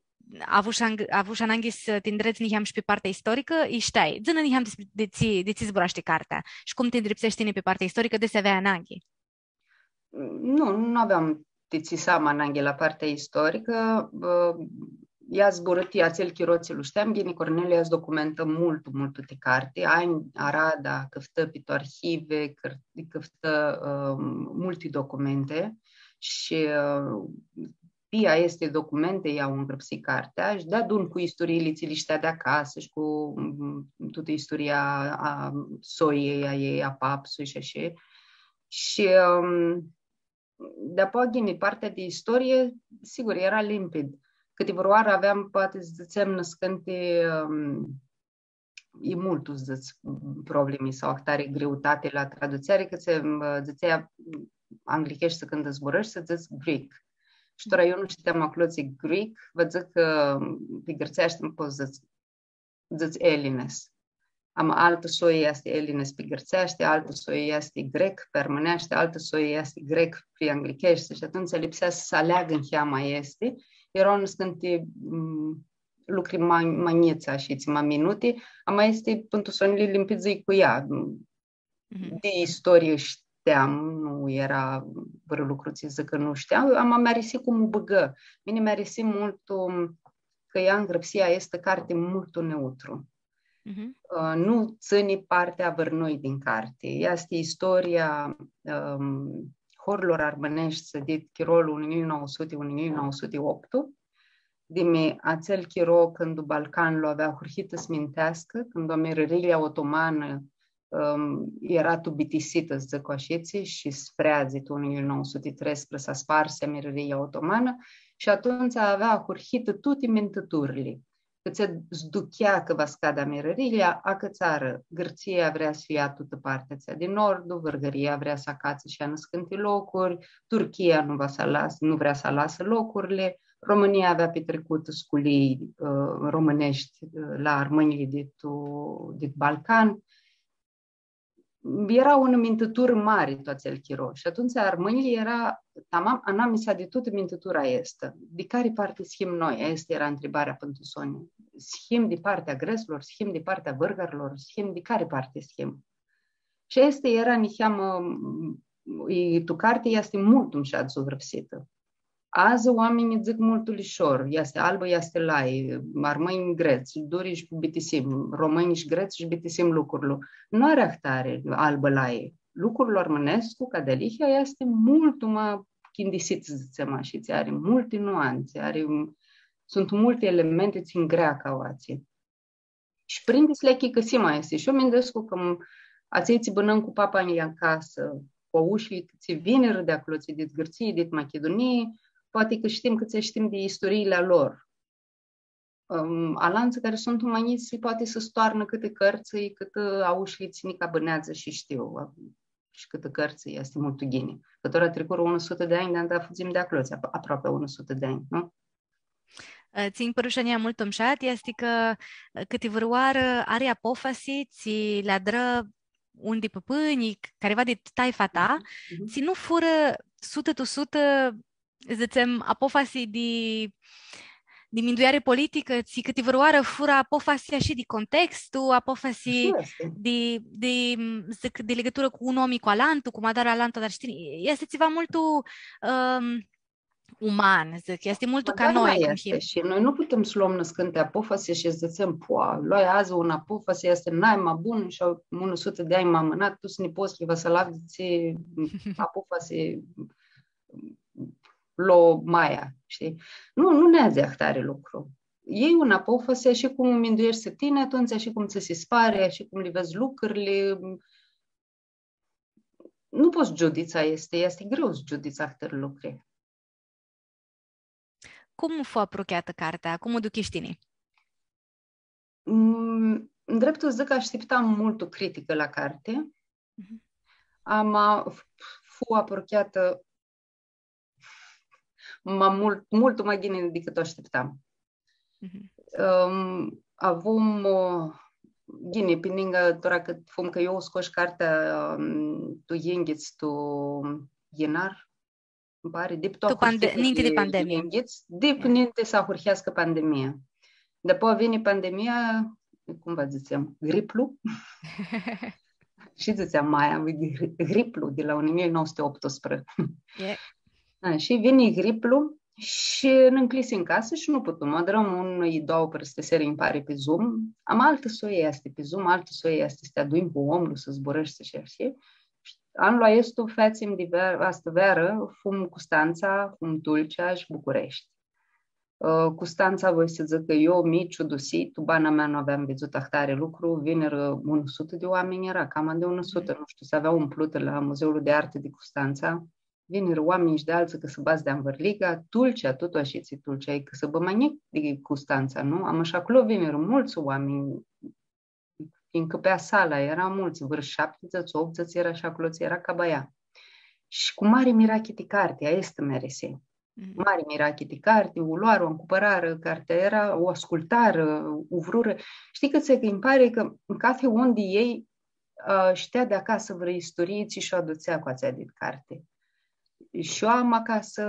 avush ang-, avush ananghi s-ti ndredz niheam shi pi partea istoricã, i shteai. Dzã-nã niheam di, di tsi, di tsi zburashti cartea shi cum ti ndripseshti tini pi partea istoricã, desi aveai ananghi. Nu, nu aveam ti tsi s-am ananghi la partea istoricã. Bã, ea zburã ti atsel chiro tsi lu shteam, ghini, Cornelia s-documentã multu, multu ti carti. Anj arada, cãftã pi tu arhivi, cãr-, cãftã, ãm, multi documente shi, ã, pi aesti documente ea u ngrãpsi cartea shi deadun cu isturiili tsi li shtea di acasã shi cu, mm, tutã isturia a soiljei a ei, a papsui shi ashi. Shi, ãm, di-apoea, ghini, partea di istorie, sigur, eara limpid. Cãtivãrãoarã aveam, poati, s-dzãtsem, nãscãnti, ãm, e multu, s-dzãts, problemi sau ahtari greutati la tradutseari, cã tsi, ãm, dzãtsea, anglicheashti, cãndu zburãshti, s-dzãts Greek. Shi tora eu nu shteam aclo tsi Greek, va dzãc cã pi gãrtseashti nu pots s-dzãts, dzãts Elines. Ama altã soi easti Elines pi gãrtseashti, altã soi easti grec pi armãneashti, altã soi easti grec pi anglicheashti. Shi atumtsea lipsea s-aleagã niheamã aesti. Eara nãscãnti, mm, lucri ma, ma njits, ashitsi, ma minuti, ama easti, pãn tu soni, li limpidzii cu ea. Mhm. Di istorie shteam, nu eara vãrã lucru tsi dzãc cã nu shteam, ama mi-arisi cum u bãgã. Mini mi-arisi multu, ãm, cã ea ngrãpsi aestã carti multu neutru. Mhm. Ã, nu tsãni partea vãrnui din carti. Easti istoria, ãm, horilor armãneshti, dit chirolu unã njilji nauã suti, unã njilji nauã suti optu, dimi atsel chiro cãndu Balcanlu avea ahurhitã s-minteascã, cãndu amirãrilia otomanã, ãm, eara tu bitisitã, s-dzãc ashitsi, shi s-freadzi tu unã njilji nauã suti treisprãdzatsi, s-asparsi amirãrilia otomanã, shi atumtsea avea ahurhitã tuti mintãturli. Cã tsi s-duchea cã va s-cadã amirãrilia, acãtsarã, Gãrtsia vrea s-lja tutã partea atsea di nordu, Vãrgãria vrea s-acatsã shi ea nãscãnti locuri, Turchia nu va s-alasã, nu vrea s-alasã locurli, Romãnia avea pitricutã sculii, ã, romãneshti, ã, la armãnjlji dit, dit Balcan. Eara unã mintãturã mari tu atsel chiro. Shi atumtsea armãnjlji eara tamam anamisa di tutã mintãtura aestã. Di cari parti s-him noi? Aestã eara ntribarea pãn tu soni. S-him di partea gretslor, s-him di partea vãrgarlor, s-him di cari parti s-him? Shi aestã eara niheamã, i tu carti easti multu mushat zugrãpsitã. Adzã oaminjlji dzãc multu lishor, easti albã, easti lai, armãnj, grets, duri shi bitisim, romãnj shi grets shi bitisim lucrurli. Nu ari ahtari albã, lai. Lucrul armãnescu, ca dealihea, easti multu ma chindisit, s-dzãtsem ashitsi, ari multi nuantsi, ari, suntu multi elementi tsi ngreacã aoatsi. Shi prindi s-li achicãsim aesti. Shi eu minduescu cã, m, atselj tsi bãnãm cu papa-nj acasã, cu aushlji tsi vinirã di aclo, tsi dit Gãrtsii, dit Machidunii, poati cã shtim cãtse shtim di istoriili a lor. Ãm, alantsã cari suntu ma njits, poati s-toarnã cãti cãrtsã, cãti aushlji tsi nica bãneadzã shi shtiu, ãm, shi cãti cãrtsã, easti multu ghini. Cã tora tricurã unã sutã di anj, di anda fudzim di aclo, apro-, aproapi unã sutã di anj, nu? Ã, tsi nj-pãru shi a njia multu mushat easti cã, ã, cãtivãrãoarã ari apofasi tsi li adrã un di pãpãnj, cariva di taifa ta, mhm, tsi nu furã sutã tu sutã, dzãtsem, apofasi di, di mindueari politicã, tsi cãtivãrãoarã furã apofasi ashi di contextu, apofasi, ashi easti, di, di, m, dzãc, di ligãturã cu un om i cu alantu, cum adarã alantu, dar shtii, easti tsiva multu, ãm, uman, dzãc, easti multu ca noi, cum him. Shi noi nu putem s-luãm nãscãnti apofasi shi s-dzãtsem, poa, loai adzã unã apofasi, easti naima bunã shi unã sutã di anj ma amãnat, tu s-nã pots, va s-alavdzi tsi apofasi lo maia, shtii? Nu, nu neadzi ahtari lucru. Ljei unã apofasi, ashi cum mindueshti tini, atumtsea ashi cum tsã si pari, ashi cum li vedz lucrili, nu pots s-giudits, easti, easti greu s-giudits ahtãri lucri. Cum fu aprucheatã cartea? Cum u duchish tini? Mm, ndreptul s-dzãc cã ashtiptam multu criticã la carti. Mhm. Ama f-, fu aprucheatã ma mult, multu ma ghini dicãt u ashtiptam. Mhm. Ãm, avum, ã, ghini, pi ningã, tora cãt fum, cã eu u scosh cartea, ãm, tu yinghits, tu yinar, ãnj pari, dip tu pande-, ahurhii ninti di pandemie. Yinghits, dip ninti s-ahurheascã pandemia. Dapoaia vini pandemia, cum va dzãtsem, griplu. Shi dzãtsea maia, gri-, griplu di la unã njilji nauã suti optsprã. E. A, shi vini griplu shi nã ncljisi tu casã shi nu putum. Adrãm unã i doauã pãrãstisiri, ãnj pari, pi Zoom. Ama altã soi easti pi Zoom, altã soi easti s-ti adunj cu omlu, s-zburãshti shi ashi. Anlu aestu featsim di vearã, astã vearã, fum Custantsa, fum Tulcea shi Bucureshti. Ã, Custantsa, voi s-dzãc cã eu mi ciudusii, tu bana mea nu aveam vidzutã ahtari lucru, vinirã unã sutã di oaminj, eara cama di unã sutã, nu shtiu, s-avea umplutã la Muzeul de Artă di Custantsa, vinirã oaminj shi di altsã cãsãbadz di anvãrliga, Tulcea, tut ashitsi Tulcea, e cãsãbã ma njic di Custantsa, nu? Ama shi aclo vinirã multsã oaminj, ncãpea sala, eara multsã, vãrã shaptidzãts, optudzãts eara shi aclo, eara ca baia. Shi cu mari mirachi ti carti, aestã mi arisi. Mhm. Mari mirachi ti carti, u loarã, u ancupãrarã, cartea eara, u ascultarã, u vrurã. Shtii cãtse, cã ãnj pari cã cathi un di elj, ã, shtea di acasã vãrã isturii, tsi sh-u adutsea cu atsea dit carti. Shi eu am acasã,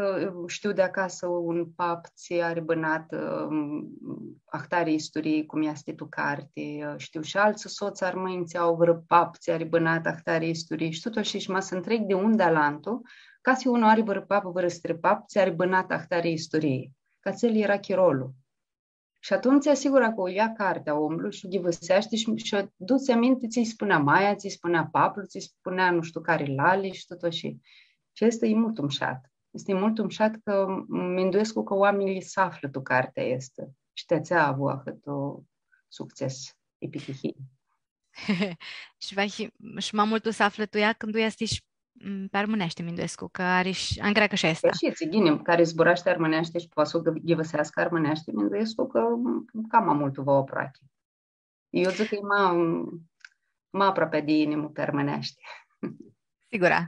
shtiu di acasã un pap tsi ari bãnatã, ãm, ahtari isturii, cum easti tu carti, shtiu shi altsã sots armãnj tsi au vãrã pap tsi ari bãnatã ahtari isturii, shi tut ashi, shi ma s-ntreghi di un di alantu, cathi unu ari vãrã pap, vãrã strãpap tsi ari bãnatã ahtari isturii, cã atsel eara chirolu. Shi atumtsea, sigura cã u ljea cartea omlu shi u ghivãseashti shi, shi u adutsi aminti tsi-lj spunea maia, tsi-lj spunea paplu, tsi-lj spunea nu shtiu cari lali shi tut ashi. Shi aestã e multu mushat. Easti multu mushat cã minduescu cã oaminjlji s-aflã tu cartea aestã. Shi ti atsea avu ahãtu succes, epitihii. Shi va hi-, shi ma multu s-aflã tu ea cãndu u ljeshti shi, m, pi armãneashti, minduescu, cã ari shi, angreacã shi aestã. Shi tsi, ghini, cari zburashti armãneashti shi poati s-u ghi-, ghivãseascã armãneashti, minduescu cã, m, cama multu va u aproachi. Eu dzãc cã e ma, ma aproapi di inimã pi armãneashti. Sigura.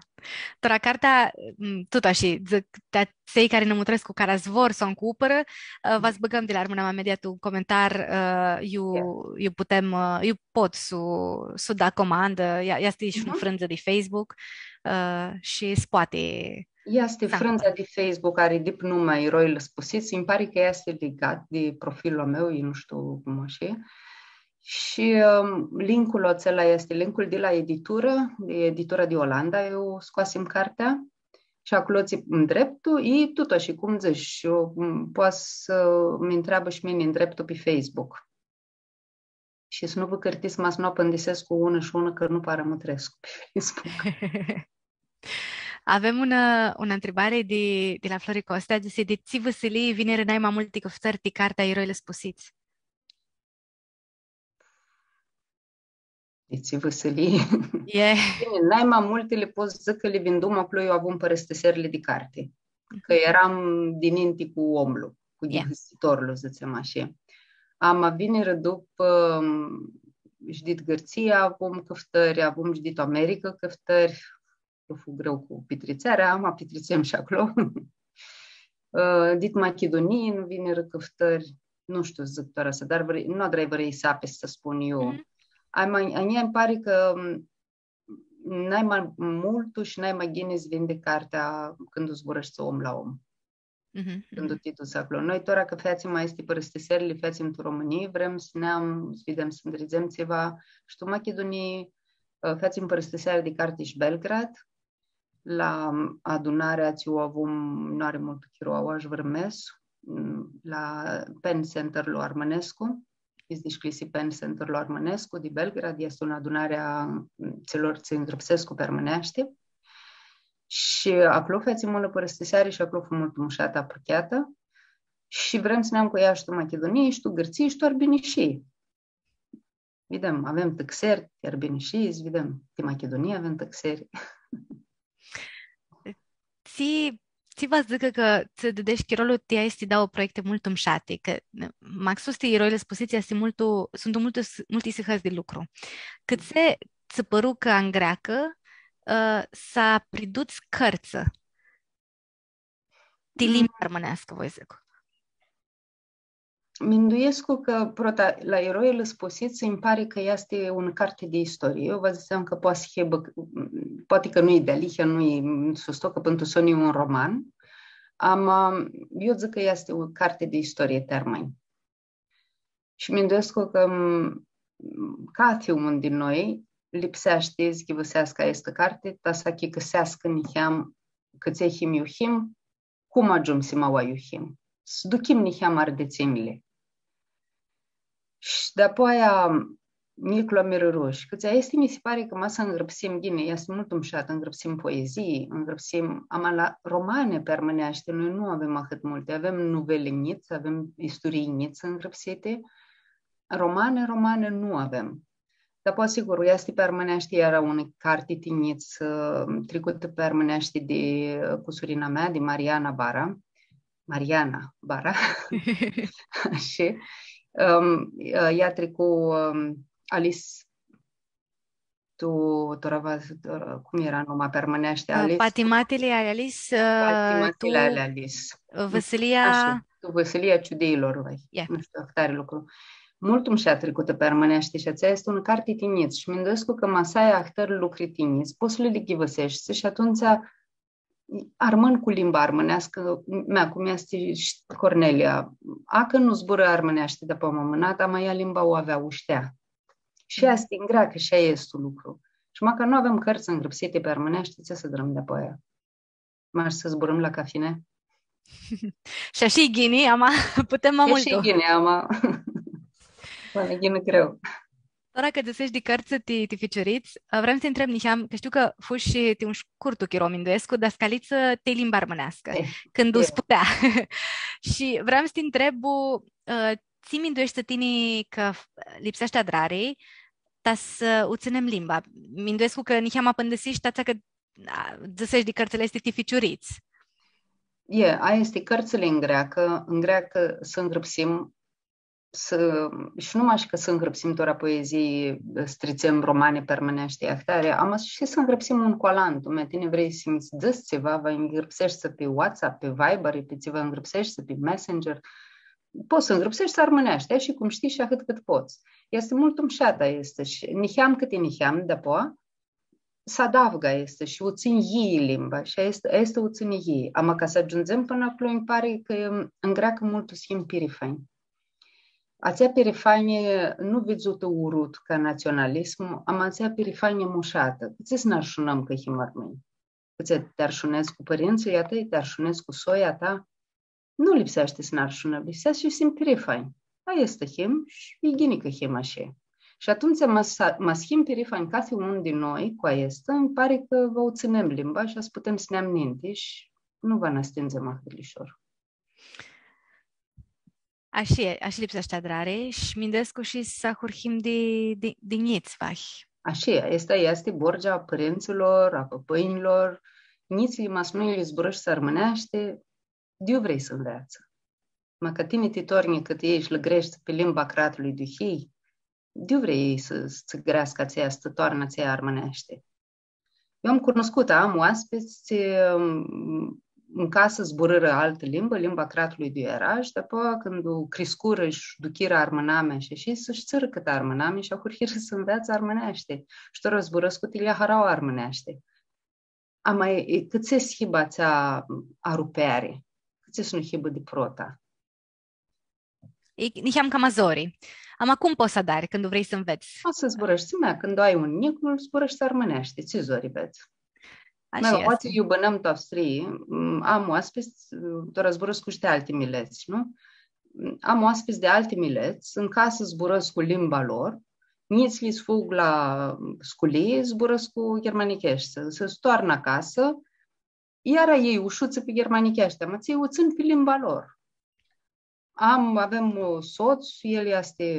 Tora cartea, m, tut ashi, dzãc, ti atselj cari nã mutrescu, cari vor s-u ancupãrã, ã, va s-bãgãm di la Armãnamea Media tu comentari, ã, iu, iu putem, ã, iu pot s-u, s-u da comandã, ea, easti shi unã frãndzã di Facebook, ã, shi s-poati. Easti frãndza di Facebook, ari dip numa Eroilji Spusits, ãnj pari cã easti ligat di profilul a meu, eu nu shtiu cum ashi. Shi, ãm, linkul atsel easti linkul di la editurã, di editura di Olanda, eu scoasim cartea. Shi aclo tsi ndreptu, i tut ashi, cum dzãts, shi eu, m, poati s-mi ntreabã shi mini ndreptu pi Facebook. Shi s-nu vã cãrtits, ma s-nu apãndisescu unã shi unã, cã nu para mutrescu pi Facebook. Avem unã, unã ntribari di, di la Flori Costea, dzãsi, di tsi vãsilii vinirã nai ma multi cãftãri ti cartea Eroilji Spusits? Di tsi vãsilii? E. Bine, nai ma multi li pot s-dzãc cã li vindum aclo, eu avum pãrãstiserli di carti. Cã eram dininti cu omlu, cu ghivãsitorlu, dzãtsem ashi. Ama vinirã dupã, ãm, shi dit Gãrtsia avum cãftãri, avum shi dit America cãftãri, fu greu cu pitritsearea, ama pitritsem shi aclo. Ã, dit Machidunii nã vinirã cãftãri, nu shtiu s-dzãc tora aestã, dar vãrã, nu adrai vãrã isapi s-spun eu. Mhm. Ama, a njia nji pari cã, m, nai ma multu shi nai ma ghini s-vindi cartea cãndu zburãshti om la om. Mhm, cãndu ti duts aclo. Noi, tora cã featsim aesti pãrãstiserli, li featsim tu Romãnii, vrem s-neam, s-videm, s-ndridzem tsiva shi tu Machidunii, ã, featsim pãrãstiseari di carti shi Belgrad, la adunarea tsi u avum, nu ari multu chiro, aoa sh-vãrmescu, la Pen Center-lu Armãnescu, iu s-dishcljisi Pen Center-lu Armãnescu di Belgrad, easti unã adunari a atselor tsi ngrãpsescu pi armãneashti. Shi aclo featsim unã pãrãstiseari shi aclo fu multu mushatã aprucheatã. Shi vrem s-neam cu ea shi tu Machidunii, shi tu Gãrtsii, shi tu Arbinishii. Videm, avem tãxeri ti Arbinishii, s-videm, ti Machidunii avem tãxeri. Tsi, tsi va s-dzãcã cã tsã didesh chirolu ti aesti dauã proiecti multu mushati, cã maxus ti Iroili Spusits easti multu, suntu multu s-, multi sihãts di lucru. Cãtse tsã pãru cã angreacã, ã, s-apriduts cãrtsã ti limba armãneascã, voi s-dzãc. Minduescu cã, prota, la Iroili Spusits, ãnj pari cã easti unã carti di istorii. Eu va dzãtseam cã poati s-hibã, poati cã nu-i dealihea, nu-i, s-sto cã pãn tu soni e un roman, ama eu dzãc cã easti unã carti di istorii ti armãnj. Shi minduescu cã, m, cathi un di noi lipseashti s-ghivãseascã aestã carti, ta s-achicãseascã niheam cãtse him iu him, cum agiumsim aua iu him, s-duchim niheam arditsinjli. Shi dapoaia, Niclo Mirãrush, cãtse aesti mi si pari cã ma s-ngrãpsim, ghini, easti multu mushat, ngrãpsim poezii, ngrãpsim, ama la romani pi armãneashti, noi nu avem ahãt multi, avem nuveli njits, avem isturii njits ngrãpsiti, romani, romani nu avem. Dar poati, sigur, easti pi armãneashti, eara unã carti ti njits, ã, tricutã pi armãneashti di, ã, cusurina mea, di Mariana Bara. Mariana Bara. Shi, ãm, ã, ea tricu, ãm, Alice, tu, tora va, tora, cum eara numa pi armãneashti? Ã, Alice, Patimatili ali Alice, ã, Patimatili tu, ali Alice. Ã, Vãsilia. Ashi, tu Vãsilia Ciudiilor, vai. Ia. Nu shtiu, ahtari lucru. Multu mushat tricutã pi armãneashti shi atsea easti unã carti ti njits. Shi minduescu cã ma s-ai ahtãri lucri ti njits, pots s-li ghivãseshti shi atumtsea armãn cu limba armãneascã, mea, cum easti shi Cornelia. Acã nu zburã armãneashti dapoaia ma mãnat, ama ea limba u avea, u shtea. Shi aestã e ngreacã, shi aestã easti lucru. Shi macã nu avem cãrtsã ngrãpsiti pi armãneashti, tsi s-adrãm dapoaia? Mash s-zburãm la cafine? Shi ashi e ghini, ama putem ma multu. Shi ashi e ghini, ama ma ghini greu. Tora cã dzãsesh di cãrtsã ti, ti ficiurits, vream s-ti ntreb niheam, cã shtiu cã fushi ti un shcurtu chiro, minduescu, dascalitsã ti limba armãneascã, cãndu s-putea. Shi vream s-ti ntreb, ã, tsi mindueshti tini cã f-, lipseashti adrari, ta s-u tsãnem limba? Minduescu cã niheam apãndãsish, ta atsea cã, a, dzãsesh di cãrtsãli aesti ti ficiurits. E, aia easti, cãrtsãli ngreacã, ngreacã s-ngrãpsim, s-, shi nu mash cã s-ngrãpsim tora poezii, s-tritsem romani pi armãneashti, ahtari, ama shi s-ngrãpsim un cu alantu, mea, tini vrei s-nji dzãts tsiva, va ngrãpseshti pi WhatsApp, pi Viber, pi tsiva ngrãpseshti pi Messenger, pots s-ngrãpseshti armãneashti, ashi cum shtii shi ahãt cãt pots. Easti multu mushat aestã shi niheam cãti niheam, dapoaia, s-adavgã aestã shi u tsãnj yii limba shi aestã, aestã u tsãnj yii. Ama ca s-agiundzem pãnã aclo, nji pari cã ngreacã multu s-him pirifanj. Atsea pirifanji nu vidzutã urut ca natsionalismu, ama atsea pirifanji mushatã. Cãtse s-nã arshunãm cã him armãnj? Cãtse ti arshunedz cu pãrintsãlj a tãi, ti arshunedz cu soia ta? Nu lipseashti s-nã arshunãm, lipseashti s-him pirifanj. Aestã him shi e ghini cã him ashi. Shi atumtsea, ma s-, ma s-him pirifanj cathi un di noi cu aestã, nji pari cã va u tsãnem limba shi va s-putem s-neam ninti shi nu va nã astindzem ahãt lishor. Ashi e, ashi lipseashti adrari shi minduescu shi s-ahurhim di, di, di njits, vahi. Ashi e, aestã easti borgea a pãrintsãlor, a pãpãnjlor, njitslji, ma s-nu lji zburãshti armãneashti, di iu vrei s-nveatsã? Ma ca tini ti tornji cãtã elj shi lã greshti pi limba cratlui di iu hii, di iu vrei s-, s-tsã greascã atsea, s-tsã toarnã atsea armãneashti? Eu am cunuscutã, am oaspits, tsi, m, tu casã zburãrã altã limbã, limba cratlui di iu eara, shi dapoaia, cãndu criscurã shi duchirã armãnamea shi ashi, s-shtirã cãtã armãnami shi ahurhirã s-nveatsã armãneashti. Shi tora zburãscu ti lea harauã armãneashti. Ama e, e, cãtse s-hibã atsea arupeari? Cãtse s-nu hibã di prota? E, niheam cama zori. Ama cum pots s-adari cãndu vrei s-nvets? Pots s-zburãshti, mea, cãndu ai un njic, nu zburãshti armãneashti, tsi zori vedz? Ashi easti. Aoatsi iu bãnãm tu Austrii, m, am oaspits, tora zburãscu shi di alti milets, nu? Am oaspits di alti milets, tu casã zburãscu limba lor, njitslji s-fug la sculii, zburãscu ghirmanicheashti, s-, s-toarnã acasã, iara elj u shutsã pi ghirmanicheashti, ma tsi u tsãn pi limba lor. Am, avem, ã, sots, el easti,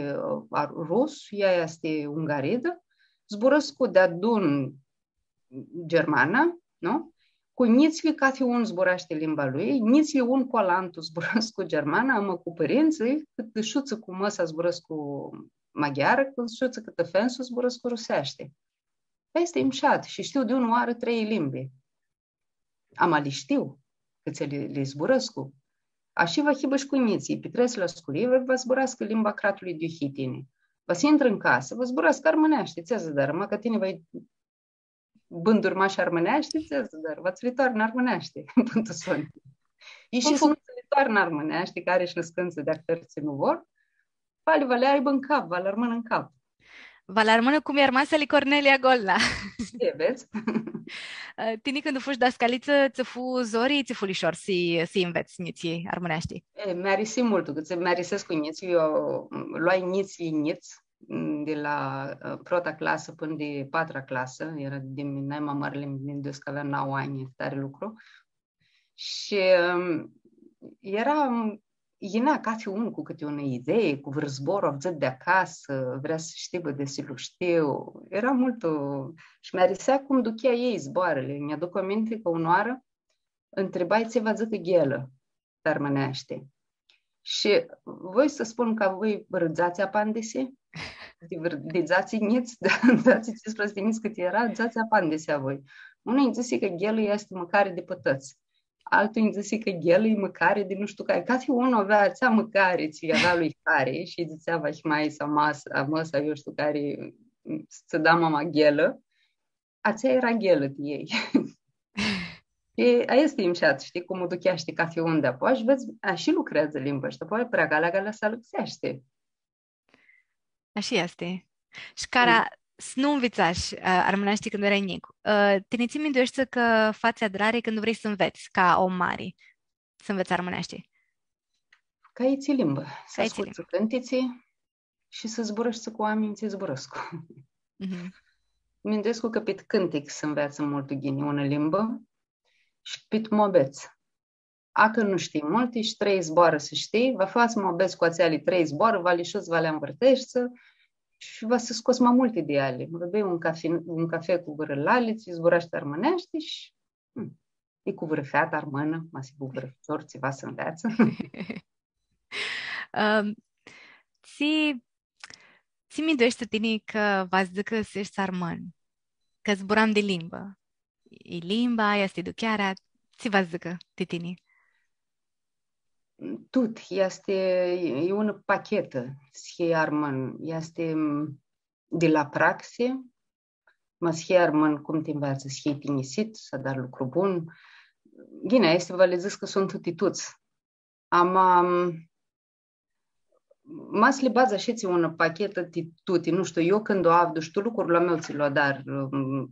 ã, rus, ea easti ungaridã, zburãscu deadun germana, nu? Cu njitslji, cathi un zburashti limba lui, njitslji un cu alantu zburãscu germana, ama cu pãrintsãlj, cãt shutsã cu mã-sa zburãscu maghiarã, cãt shutsã cãtã fen-su zburãscu ruseashti. Aestã easti mshat shi shtiu di unã oarã trei limbi. Ama li shtiu, cã tsi li, li zburãscu. Ashi va hibã shi cu njitslji, pitrets la sculii, va, va zburascã limba cratului di iu hii tini. Va s-intrã tu casã, va zburascã armãneashti, tsi s-adarã, ma cã tini va bãnduri mash armãneashti, tsi s-adarã, va tsã li toarnã armãneashti, pãn tu soni. Shi s-nu tsã li toarnã armãneashti, cã ari shi nãscãntsã di-ahtãri tsi nu vor, va li, va li aibã tu cap, va li armãnã tu cap. Va li armãnã cum i-armasi ali Cornelia Golna. E, vedz? Ã, tini cãndu fushi dascalitsã, tsã fu zori, tsi fu lishor s-, s-nvets njitslji armãneashti? E, mi-arisi multu, cã tsi mi-arisescu njitslji, eu, m, loai njitslji njits, m, di la, ã, prota clasã pãnã di patra clasã, eara di nai ma mãrli, mi minduescu cã avea nauã anj, tari lucru. Shi, ãm, eara, ãm, yinea cathi un cu cãti unã idei, cu vãrã zbor avdzãt di acasã, vrea s-shtibã desi lu shtiu. Eara multu, shi mi-arisea cum duchea elj zboarãli. Nj-aduc aminti cã unã oarã ntribai tsi va dzãcã ghelã, tu armãneashti. Shi voi s-spun cã avui vãrã dzatsi apandisi, di vãrã, di dzatsi njits, di dzatsi, tsisprãdzatsi njits cãt eara, dzatsi apandisi avui. Unã nji dzãsi cã ghelã easti mãcari di pãtãts. Altu nji dzãsi cã ghelã e mãcari di nu shtiu cari. Cathi un avea atsea mãcari, tsi avea lui hari, shi dzãtsea, vahi, maia-sa, mã-sa, a mã-sa, eu shtiu cari, s-tsã da mama ghelã. Atsea eara ghelã ti elj. Shi aestã easti mshat, shtii, cum u ducheashti cathi un di-apoea shi vedz, ashi lucreadzã limba shi apoea, prea galea, galea s-alãxeashti. Ashi easti. Shi cara s-nu nvitsash, ã, armãneashti cãndu earai njic. Ã, tini tsi mindueshti cã fatsi adrari cãndu vrei s-nvets ca om mari? S-nvets armãneashti. Ca itsi limbã. Ca itsi limbã. S-ascultsã cãntitsi shi s-zburãshti cu oaminj tsi zburãscu. Mhm. Minduescu cã pit cãntic s-nveatsã multu ghini unã limbã shi pit muabets. Acã nu shtii multi shi trei zboarã s-shtii, va fats muabets cu atseali trei zboarã, va li shuts, va li anvãrteshti shi va s-scots ma multi di eali. Va bei un cafi-, un cafe cu vãrã lali, tsi zburashti armãneashti shi, hm, e cu vãrã featã armãnã, ma s-hibã vãrã ficior, tsiva s-nveatsã. Ãm, tsi, tsi mindueshti tini cã va s-dzãcã s-eshti armãn? Cã zburam di limbã. E limba, easti duchearea, tsi va s-dzãcã ti tini? Tut, easti, e unã pachetã, s-hii armãn, easti, m, di la praxi, ma s-hii armãn, cum ti nveatsã, s-hii tinjisit, s-adari lucru bun. Ghini, aesti va li dzãts cã suntu ti tuts. Ama, ma s-li badz ashitsi unã pachetã ti tuti, nu shtiu, eu cãndu avdu shi tu lucrul a meu tsi lu adar, m,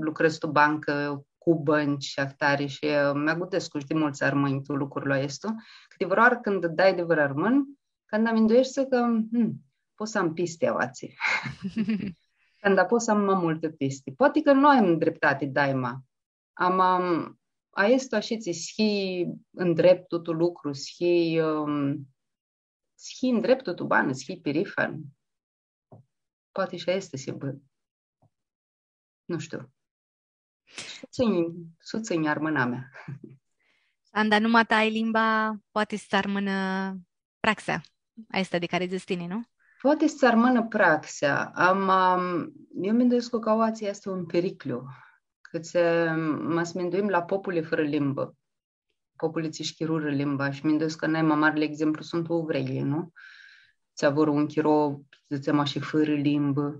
lucredz tu bancã, cu bãnci, ahtari shi, ã, mi agudescu shi di multsã armãnj tu lucrul aestu, cãti vãrãoarã cãndu dai di vãrã armãn, canda mindueshti cã, hm, pot s-am pisti aoatsi. Canda pot s-am ma multã pisti. Poati cã nu am dreptati daima, ama aestu ashitsi, s-hii ndreptu tu lucru, s-hii, ãm, s-hii ndreptu tu banã, s-hii pirifan. Poati shi aestã s-hibã. Nu shtiu. Sutsãnj, sutsãnj armãnamea. Anda nu ma ta ai limba, poati s-armãnã praxea aestã di cari dzãts tini, nu? Poati s-armãnã praxea, ama, ãm, eu minduescu cã aoatsi easti un piriclu, cã tsi, ma s-minduim la populi fãrã limbã, populi tsi sh-chirurã limba, shi minduescu cã nai ma marli exemplu suntu uvreilji, nu? Tsi avurã un chiro, dzãtsem ashi, fãrã limbã,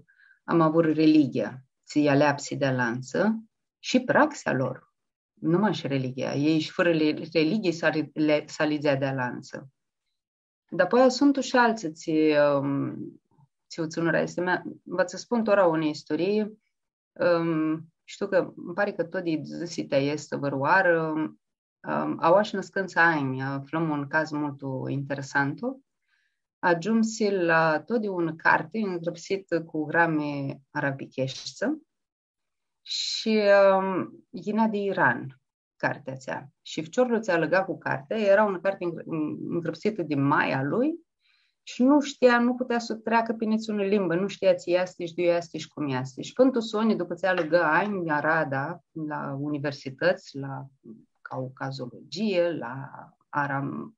ama avurã religia, tsi aleapsi di alantsã, shi praxea lor, nu mash religia, elj shi fãrã le-, religie s-ali-, le-, s-alidzea di alantsã. Dapoaia suntu shi altsã tsi, ãm, tsi u tsãnurã aestã. Mea, va tsã spun tora unã isturii, ãm, Shtiu cã, ãnj pari cã tut di dzãsi ti aestã vãrãoarã, ãm, aoa shi nãscãntsã anj, aflãm un caz multu interesantu. Agiumsi la tut di unã carti ngrãpsitã cu grami arabicheshti shi, ãm, yinea di Iran, cartea atsea. Shi ficiorlu tsi alãga cu cartea, eara unã carti ngrã-, ngrãpsitã di maia lui shi nu shtia, nu putea s-u treacã pi nitsi unã limbã, nu shtia tsi easti shi di iu easti shi cum easti. Shi pãnã tu soni, dupã tsi alãgã anj arada la universitãts, la caucazologie, la aram-,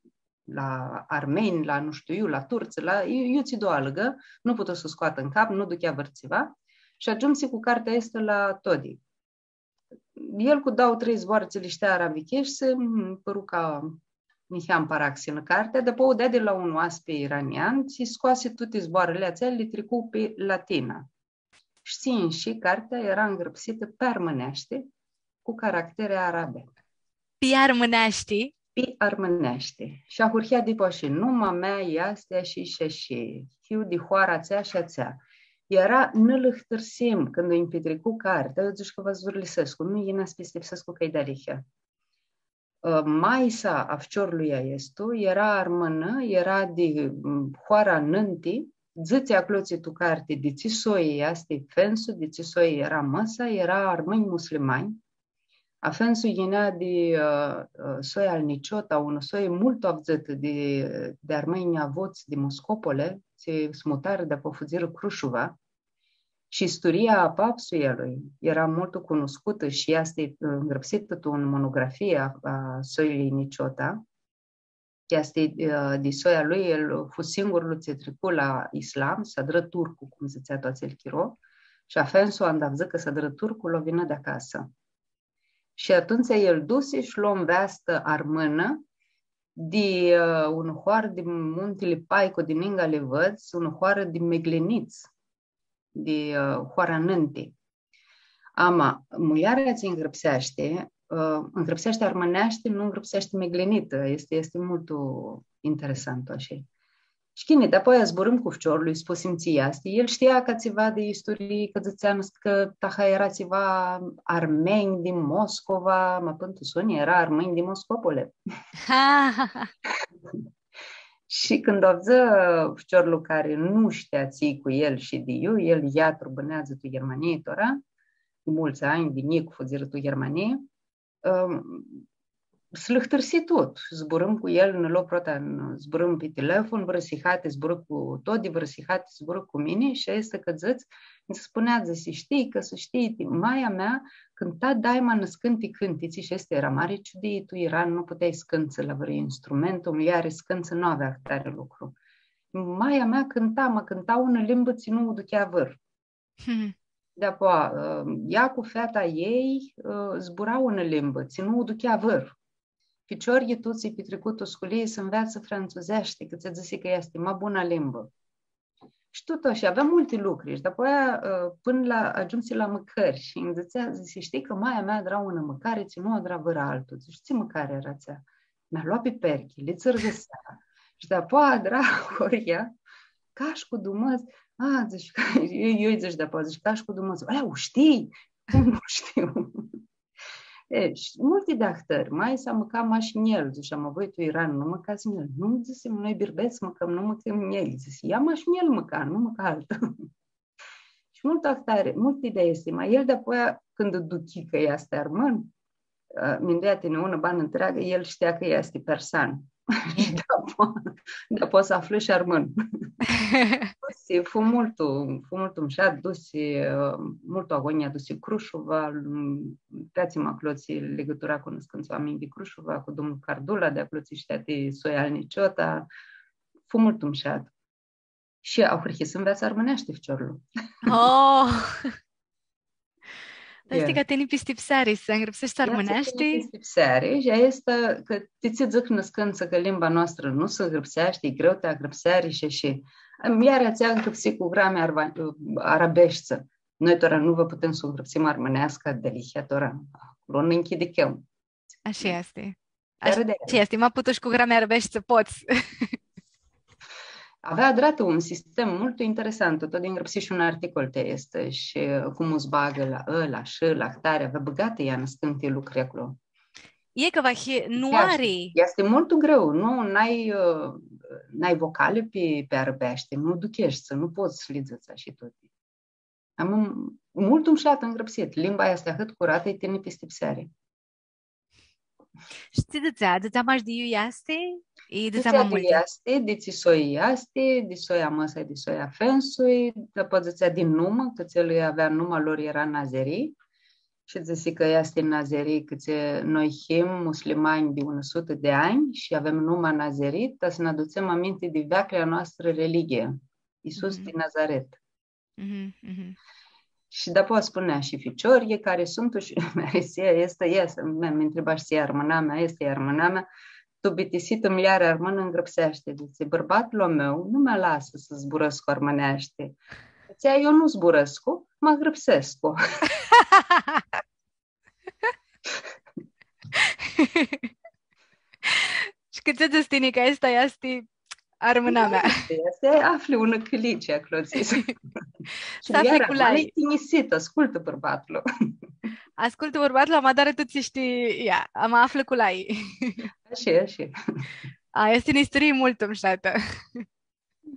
la armeni, la nu shtiu iu, la turtsã, la iu, iu tsi doa alãgã, nu putu s-u scoatã tu cap, nu duchea vãr tsiva. Shi agiumsi cu cartea aestã la Todi. El cu dauã, trei zboarã tsi li shtea arabicheshti, nji pãru ca niheam paraxinã cartea, dapoi u deadi la un oaspi iranian, tsi scoasi tuti zboarãli atseali, li tricu pi latinã. Shi tsi inshi, cartea eara ngrãpsitã pi armãneashti, cu caractere arabe. Pi armãneashti? Pi armãneashti. Shi ahurhea dip ashi: numa mea easti ashi shi ashi, hiu di hoara atsea shi atsea. Eara, nã lãhtãrsim, cãndu nj-pitricu cartea, eu dzãsh cã va s-zurlisescu, nu yinea s-pistipsescu cã-i dealihea. Ã, maisa a ficiorlui aestu eara armãnã, eara di, m, hoara Nãnti, dzãtsi aclotsi tu carti di tsi soi easti fensu, di tsi soi eara mã-sa, eara armãnj muslimanj. A fensu yinea di, ã, ã, soi al Niciota, unã soi multu avdzãtã di, di armãnj avuts di Moscopole, tsi s-mutarã dapoaia fudzirã Crushuva. Shi isturia a papsui a lui eara multu cunuscutã shi easti, ã, ngrãpsitã tu unã monografie a, a soiljei Niciota. Easti, ã, di soia lui, el fu singurlu tsi tricu la islam, s-adrã turcu, cum dzãtsea tu atsel chiro, shi a fensu, anda avdzã cã s-adrã turcu, lo vinã di acasã. Shi atumtsea el dusi shi lo nveastã armãnã di, ã, unã hoarã di Muntili Paicu, di ningã Livãdz, unã hoarã di meglinits, di, ã, hoara Nãnti. Ama, muljarea tsi ngrãpseashti, ã, ngrãpseashti armãneashti, nu ngrãpseashti meglinitã. Easti, easti multu interesant, ashi. Shi ghini, dapoaia zburãm cu ficiorlu, lji spusim tsi easti. El shtia ca tsiva di isturii, cã dzãtsea nãs-, cã taha eara tsiva armãnj di Moscova, ma pãnã tu soni eara armãnj di Moscopole. Shi cãndu avdzã ficiorlu cari nu shtea tsi-i cu el shi di iu, el eatru, bãneadzã tu Ghermanii tora, multsã anj, di njic fudzirã tu Ghermanii, ãm, s-lãhtãrsi tut. Zburãm cu el, nã lo prota, n-, zburãm pi telefon, vãrã sihati zburã cu Todi, vãrã sihati zburã cu mini shi aestã cã dzãts, nji spunea, dzãsi, shtii, ca s-shtii, ti-, maia mea cãnta daima nãscãnti cãntitsi shi aestã eara mari ciudii, tu Iran nu puteai s-cãntsã la vãrã instrumentu, muljari s-cãntsã nu avea ahtari lucru. Maia mea cãnta, ma cãnta unã limbã tsi nu u duchea vãr. Hmm. Dapoaia, ã, ea cu feata ei, ã, zbura unã limbã, tsi nu u duchea vãr. Ficiorlji tuts lji pitricu tu sculii s-nveatsã frantsuzeashti, cã tsi dzãsi cã easti ma buna limbã. Shi tut ashi, avea multi lucri. Shi dapoaia, ã, pãnã la, agiumsi la mãcãri shi nji dzãtsea, dzãsi, shtii cã maia mea adra unã mãcari tsi nu adra vãr altu. Dzãc, tsi mãcari eara atsea? Mi-a loat pi perchi, li tsãrgãsea. Shi dapoaia adra horia, cash cu dumãdz. A, dzãc, eu, eu dzãc dapoaia, dzãc, cash cu dumãdz. E, u shtii? Cum nu shtiu? E, shi multi di ahtãri, maisa mãca mashnjel, dzãsh, ama voi tu Iran nu mãcats njel? Nu, dzãsi, noi birbets mãcãm, nu mãcãm njel, dzãsi, ea mashnjel mãca, nu mãca altã. Shi multu ahtari, multi di aesti, ma el dapoaia, cãndu duchi cã easti armãn, ã, minduea-ti, unã banã ntreagã, el shtia cã easti persan. Shi dapoaia, dapoaia s-aflã shi armãn. Dusi, fu multu, fu multu mushat, dusi, ã, multu agonjea, dusi Crushuva, m, peatsim aclotsi ligãtura cu nãscãntsã oaminj di Crushuva, cu domnul Cardula, di aclotsi shtea ti soia al Niciota, fu multu mushat. Shi ahurhi s-nveatsã armãneashti ficiorlu. Oh! Dar shtii cã tini pistipseari s-ngrãpseshti armãneashti? Pistipseari, shi aestã cã ti tsi dzãc nãscãntsã cã limba noastrã nu s-ngrãpseashti, e greu ti ngrãpseari shi, shi, iar atsea ngrãpsi cu grami arva-, arabeshti. Noi tora nu va putem s-u ngrãpsim armãneascã, dealihea tora aclo nã nchidicãm. Ashi easti. Ashi easti, ma putush cu grami arabeshti pots. Avea adratã un sistem multu interesant, tut ngrãpsii shi un articol ti aestã shi cum s-bagã la ã, la sh, la ahtari, avea bãgatã ea nãscãnti lucri aclo. E cã va hi-, nu Easti, ari. easti multu greu, nu, n-ai, ã, n-ai vocali pi, pi arãbeashti, nu ducheshti, nu pots s-li dzãts ashi tuti. Am un, multu mushat ngrãpsit, limba easti ahãt curatã, e ti nipistipseari. Shi tsi dzãtsea? Dzãtsea mash di iu easti? I dzãtsea Dzãtsea ma di multi. easti, di tsi soi easti, di soi a mã-sã, di soi a fen-sui, dupã dzãtsea di numã, cã tsi el avea numa lor eara Nazeri. Shi dzãsi cã easti Nazeri, cã tsi noi him muslimanj di unã sutã di anj shi avem numa Nazeri, ta s-nã adutsem aminti di veaclja noastrã religie, Isus Mhm. di Nazaret. Mhm, mhm. Shi dupã spunea shi ficiorlji cari suntu shi Marisia, easti, easti, mi, mi ntriba shi tsi armãna mea, easti armãna mea, tu bitisitã mljarea armãnã ngrãpseashti, dzãtsi, bãrbatlu a meu nu mi alasã s-zburãscu armãneashti. Dzãtsea, eu nu zburãscu, ma ngrãpsescu. Shi cãtse dzãts tini cã aestã easti armãna mea? Easti, easti, afli unã cãlici aclo, dzãts. Shi s-afli iara, cu lai. Mani tinjisit, ascultã bãrbatlu. Ascultã bãrbatlu, ama adarã tut tsi shtii, ia, ama aflã cu lai. Ashi, ashi. A, easti unã isturii multu mushatã.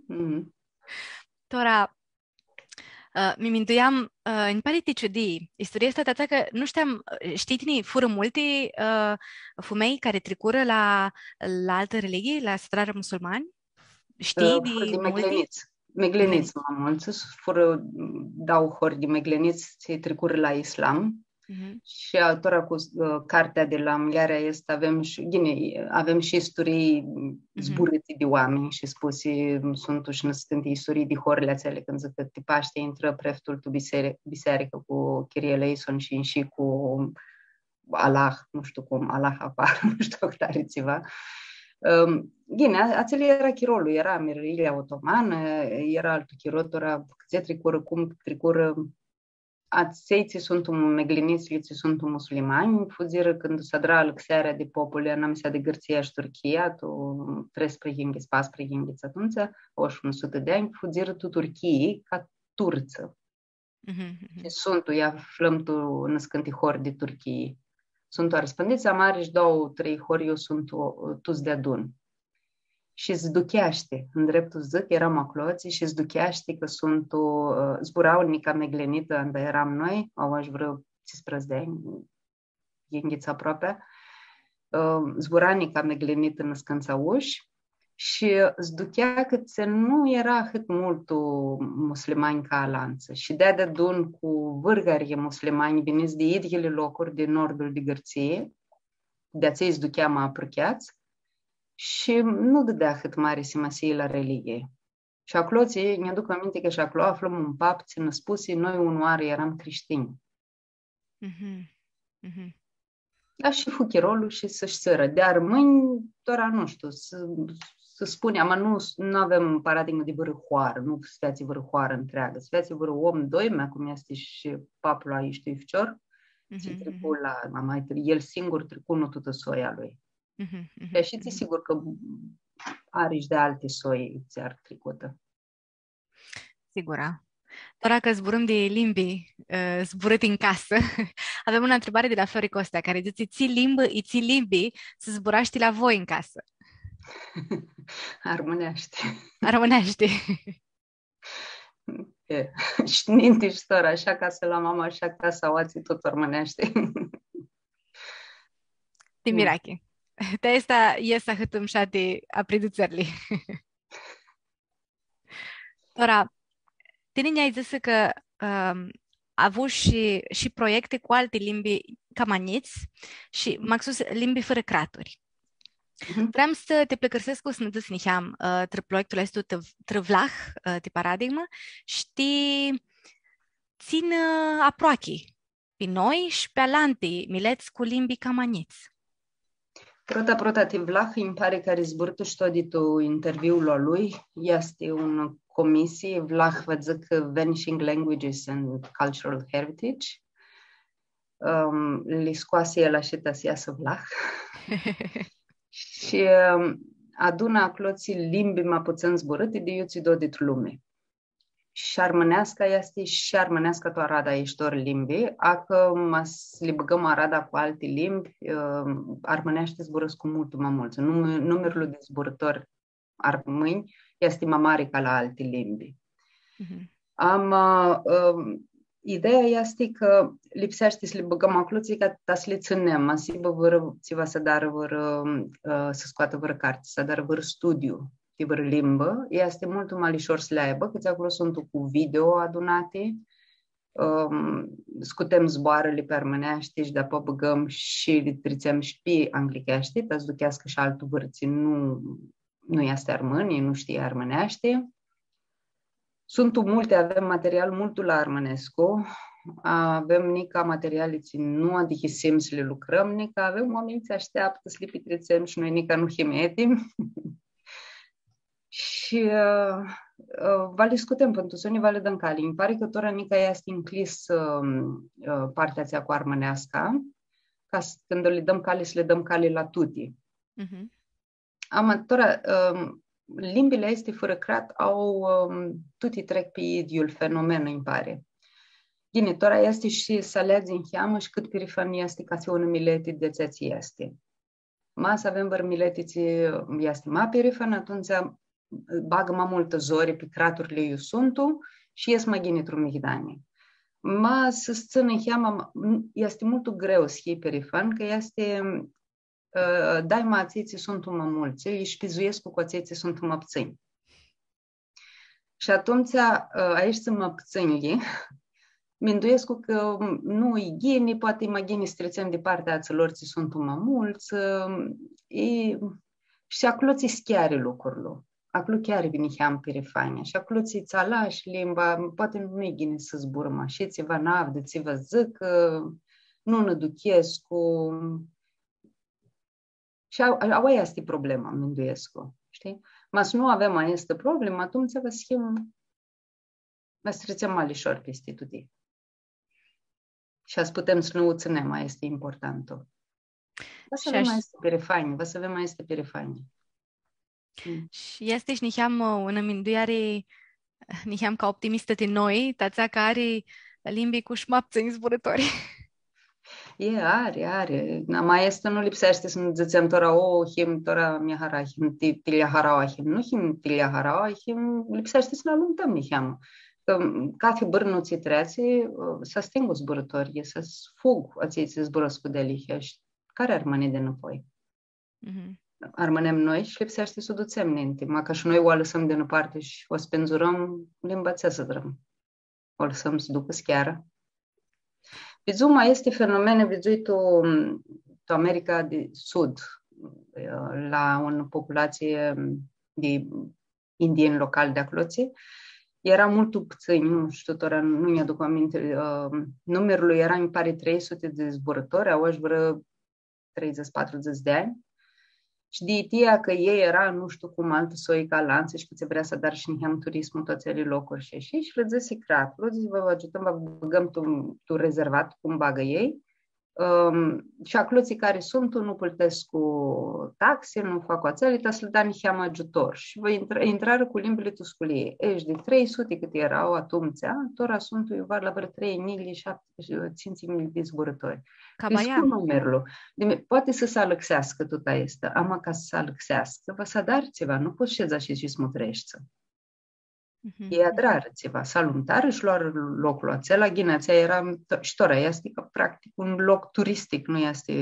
Mm. Tora, ã, mi minduiam, ã, nji pari ti ciudii isturia aestã, ti atsea cã nu shteam, ã, shtii tini, furã multi, ã, fumelj cari tricurã la, la altã religii, la s-adrarã musulmani? Shtii Ã, di furã di multi? Meglenits. Meglenits Meglenits. ma multsã, furã, dauã hori di meglenits tsi tricurã la islam. Mhm. Shi a, tora cu, ã, cartea di la mljarea aestã avem shi, ghini, avem shi isturii Mhm. zburãti di oaminj shi spusi, suntu shi nãscãnti isturii di horli atseali, cãndu dzãc cã ti Pashti intrã preftul tu biseri-, bisearicã cu Kyrie eleison shi inshi cu Allah, nu shtiu cum, Allah Akbar, nu shtiu, ahtari tsiva. Ãm, ghini, a-, atsel eara chirolu, eara Emiria Otomanã, eara altu chiro, tora, cãtse tricurã, cum tricurã, atselj tsi suntu meglenits, tsi suntu muslimanj, fudzirã cãndu s-adrã alãxearea di populi anamisa di Gãrtsia shi Turchia, tu treisprãyinghits, patrusprãyinghits atumtsea, aoa shi unã sutã di anj, fudzirã tu Turchii ca turtsã. Mhm, mhm. Shi suntu, lji aflãm tu nãscãnti hori di Turchii. Suntu arãspãndits, ama ari shi dauã, trei hori, iu suntu, ã, tuts deadun. Shi s-ducheashti, ndreptu dzãc, eram aclotsi shi s-ducheashti cã suntu, ã, zbura nica meglenitã, anda eram noi, aoa shi vãrã tsisprãdzatsi di anj, yinghits aproapi, ã, zbura nica meglenitã nãscãntsã aush shi s-duchea cã tsi nu eara ahãt multu muslimanj ca alantsã. Shi dea deadun cu vãrgarlji muslimanj vinits di idyiili locuri di nordul di Gãrtsii, di atselj s-duchea ma aprucheats, shi nu dãdea ahãt mari simasii la religie. Shi aclo, tsi, nj-aduc aminti cã shi aclo aflãm un pap tsi nã spusi, noi unãoarã eram crishtinj. Mhm. Mhm. Da, shi fu chirolu shi s-shtirã. Di armãnj, tora nu shtiu, s-, s-spuni, ama nu, nu avem paradigmã di vãrã hoarã, nu s-featsi vãrã hoarã ntreagã, s-featsi vãrã om, doi, ma cum easti shi paplu a aishtui ficior, tsi Mhm, tricu mhm. la, ama el singur tricu, nu tutã soia lui. Mhm, mhm, Shi tsi mhm. sigur cã ari shi di alti soi tsi ari tricutã. Sigura. Tora cã zburãm di limbi, ã, zburãti tu casã, avem unã ntribari di la Flori Costea, cari dzãtsi, tsi limbã i tsi limbi s-zburashti la voi tu casã? Armãneashti. Armãneashti. E, shi ninti shi tora, shi acasã la mama, shi acasã aoatsi, tut armãneashti. Ti mirachi. Ti aestã easti ahãt mushati apridutsirli. Tora, tini nj-ai dzãsã cã, ãm, avushi shi, shi proiecti cu alti limbi cama njits shi, maxus, limbi fãrã craturi. Mhm. Vream s-ti pãlãcãrsescu s-nã dzãts niheam, ã, trã proiectul aestu, trã, trã vlah, ã, ti paradigmã, shi tsi nã aproachi pi noi shi pi alanti milets cu limbi cama njits. Prota, prota, ti vlah, nji pari cã ari zburãtã shi tu interviul a lui, easti unã comisii, vlah, va dzãc, Vanishing Languages and Cultural Heritage. Ãm, li scoasi el ashi ta s-easã vlah. Shi, ãm, adunã aclotsi limbi ma putsãn zburãti di iutsido dit lumi. Shi armãneasca easti shi armãneasca tu arada aeshti limbi, acã ma s-li bãgãm arada cu alti limbi, ã, armãneashti zburãscu multu ma multsã. Num-, numirlu di zburãtori armãnj easti ma mari ca la alti limbi. Mhm. Ama, ã, ideea easti cã lipseashti s-li bãgãm aclotsi ca ta s-li tsãnem, ma s-hibã vãrã, tsi va s-adarã vãrã, ã, s-scoatã vãrã carti, s-adarã vãrã studiu ti vãrã limbã, easti multu ma lishor s-li aibã, cãtse aclo suntu cu video adunati, ãm, scutem zboarãli pi armãneashti shi dapoaia bãgãm shi li tritsem shi pi anglicheashti, ta s-ducheascã shi altu vãrã tsi nu, nu easti armãn, nu shtii armãneashti. Suntu multi, avem material multu la armãnescu, avem nica materiali tsi nu adihisim s-li lucrãm, nica avem oaminj tsi ashteaptã s-li pitritsem shi noi nica nu him etim. Shi, ã, ã, va li scutem pãn tu soni, va li dãm cali. Nji pari cã tora nica easti ncljis, ã, ã, partea atsea cu armãneasca, ca s-, cãndu li dãm cali, s-li dãm cali la tuti. Mhm. Ama tora, ã, limbili aesti fãrã crat au, ã, tuti trec pi idyiul fenomen, nji pari. Ghini, tora easti shi s-aleadzi niheamã shi cãt pirifan easti cathi unã mileti di atsea tsi easti. Ma s-avem vãrã mileti tsi easti ma pirifanã, atumtsea bagã ma multã zori pi craturli iu suntu shi es ma ghini tu migdani. Ma s-tsãnã niheamã, ma, easti multu greu s-hii pirifan, cã easti, ã, daima atselj tsi suntu ma multsã, elj sh-pizuescu cu atselj tsi suntu ma ptsãnj. Shi atumtsea, ã, aeshti ma ptsãnjlji, minduescu cã nu-i ghini, poati e ma ghini s-tritsem di partea atselor tsi suntu ma multsã, ã, e, shi aclo tsi s-cheari lucrul. Aclo cheari niheam pirifania. Shi aclo tsi tsã alashi limba, poati nu-i ghini s-zburãm ashi, tsi va nã avdã, tsi va dzãcã, ã, nu nã duchescu. Shi a, a, aoa easti problema, minduescu, shtii? Ma s-nu avem aestã problemã, atumtsea va s-him, va s-tritsem ma lishor pisti tuti. Shi s-putem s-nu u tsãnem, aestã easti importantul. Va s-avem aestã pirifanii, va s-avem aestã pirifanii. Mm. Shi easti shi niheam, ã, unã mindueari, niheam ca optimistã ti noi, ti atsea cã ari limbi cu sh-ma ptsãnj zburãtori. E, ari, ari. Ama aestã nu lipseashti s-nã dzãtsem tora, o, him, tora, mea hara, him, ti, ti lea haraua, him. Nu him ti lea haraua, him, lipseashti s-nã alumtãm niheamã. Cã, cathi bãrnu tsi treatsi, ã, s-astingu zburãtorlji, s-fug atselj tsi zburãscu dealihea shi cari armãni di nãpoi? Mhm. Armãnem noi shi lipseashti s-u dutsem ninti. Ma ca shi noi u alãsãm di nãparti shi u spindzurãm, limba tsi s-adrãm? U alãsãm s-ducã s-chearã? Vidzui, ma easti fenomene, vidzui tu, tu America di Sud, la unã populatsii di indieni locali di aclotsi. Eara multu ptsãnj, nu shtiu, tora nu nj-aduc aminti, ã, numirlu eara, nji pari, trei suti di zburãtori, aoa sh-vãrã treidzãts, patrudzãts di anj. Shi di itia cã elj eara, nu shtiu cum, altã soi ca alantsã shi cã tsi vrea s-adarã shi niheam turismu tu atseali locuri shi ashi, shi lã dzãsi cratlu, dzãsi, vã agiutãm, vã bãgãm tu, tu rezervat, cum bagã elj. Ãm, shi aclotsi cari suntu, nu plãtescu taxi, nu fac atseali, ta s-lã da niheam agiutor. Shi va intra-, intrarã cu limbili tu sculii. E, shi di trei suti cãti eara atumtsea, tora suntu iuva la vãrã trei njilji, shapti, tsintsi njilji di zburãtori. Ca baia. Criscu numirlu. Di, poati s-alãxeascã tutã aestã, ama ca s-alãxeascã, va s-adari tsiva, nu pots s-shedz ashi shi s-mutreshti. Mhm. Elj adrarã tsiva, s-alumtarã shi loarã loclu atsel, ghini, atsea eara, to-, shi tora easti ca, practic, un loc turistic, nu easti,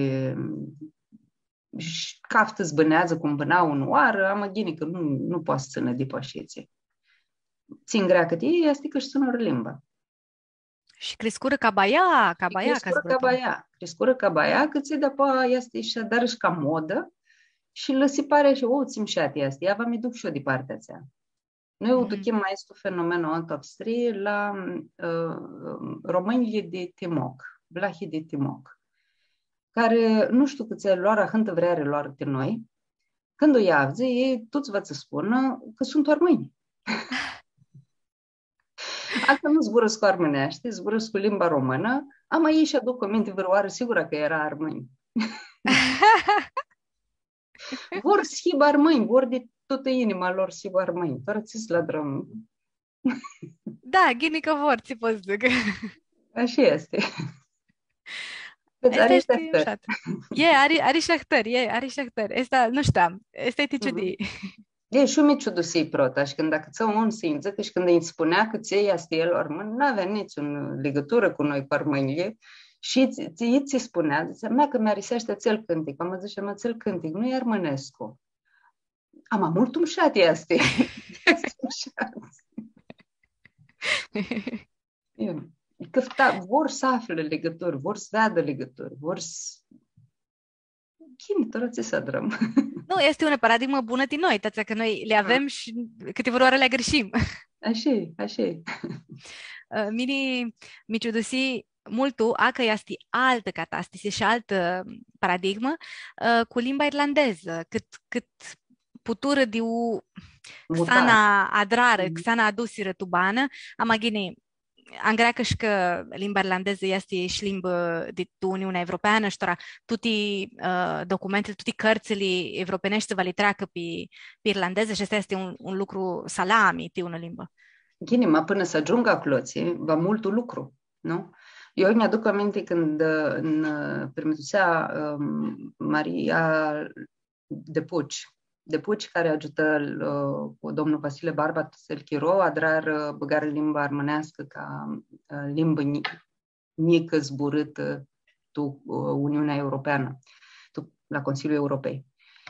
shi caftã s-bãneadzã cum bãna unãoarã, ama ghini cã nu, nu poati s-tsãnã dip ashitsi. Tsi ngreacã ti elj easti cã sh-tsãnurã limba. Shi criscurã ca baia, ca baia, ca zburãtori. Criscurã ca baia, criscurã ca baia, cã tsi dapoaia easti shi adarã shi ca modã shi lã si pari shi, o, tsi mshat easti, ia va mi duc shi eu di partea atsea. Noi u duchim aestu fenomen tu Austrii la, ã, romãnjlji di Timok, vlahii di Timok, cari nu shtiu cãtse loarã ahãntã vreari loarã ti noi, cãndu lj-avdzã, elj tuts va tsã spunã cã suntu armãnj. Acã nu zburãscu armãneashti, zburãscu limba romãnã, ama elj sh-aduc aminti vãrãoarã, sigura cã eara armãnj. Vor s-hibã armãnj, vor di tutã inima lor s-hibã armãnj. Tora tsi s-lã adrãm. Da, ghini cã vor, tsi pot s-dzãc. Ashi easti. Aestã easti ahtãri. E, ari, ari shi ahtãri, e, ari shi ahtãri. Aestã, nu shteam. Aestã e ti ciudii. E, shi eu mi ciudusii prota, shi cãndu acãtsã un s-nji dzãcã shi cãndu nji spunea cã tsi easti el armãn, nu avea niciun ligãturã cu noi, cu armãnjlji. Shi tsi, tsi, tsi spunea, dzãtsea, mea, cã mi ariseashti atsel cãntic. Am dzãs, mea, atsel cãntic nu e armãnescu. Ama multu mushat easti. Easti mushat. E, cãfta, vor s-aflã ligãturi, vor s-veadã ligãturi, vor s-, ghini, tora tsi s-adrãm. Nu, easti unã paradigmã bunã ti noi, ti atsea cã noi li avem shi cãtivãrãoarã li agãrshim. Ashi, ashi. Ã, mini mi ciudusii multu, a, cã easti altã catastasi shi altã paradigmã, ã, cu limba irlandezã, cãt, cãt puturã di u-, xana adrarã, xana adusirã tu banã, ama ghini, angreacã shi cã limba irlandezã easti shi limbã di, di Uniunea Europeanã, shi tora tuti, ã, documentili, tuti cãrtsãli evropeneshti va li treacã pi, pi irlandezã, shi aestã easti un, un lucru salami ti unã limbã. Ghini, ma pãnã s-agiungã aclotsi, va multu lucru, nu? Eu nj-aduc aminti cãndu, ã, nã, ã, pirmitusea, ãm, Maria Depuci. Depuci, cari agiutã, ã, cu domnul Vasile Barba, tu atsel chiro, adrarã, bãgarã limba armãneascã ca, ã, limbã nji-, njicã zburãtã tu, ã, Uniunea Europeanã, tu, la Consiliul Europei.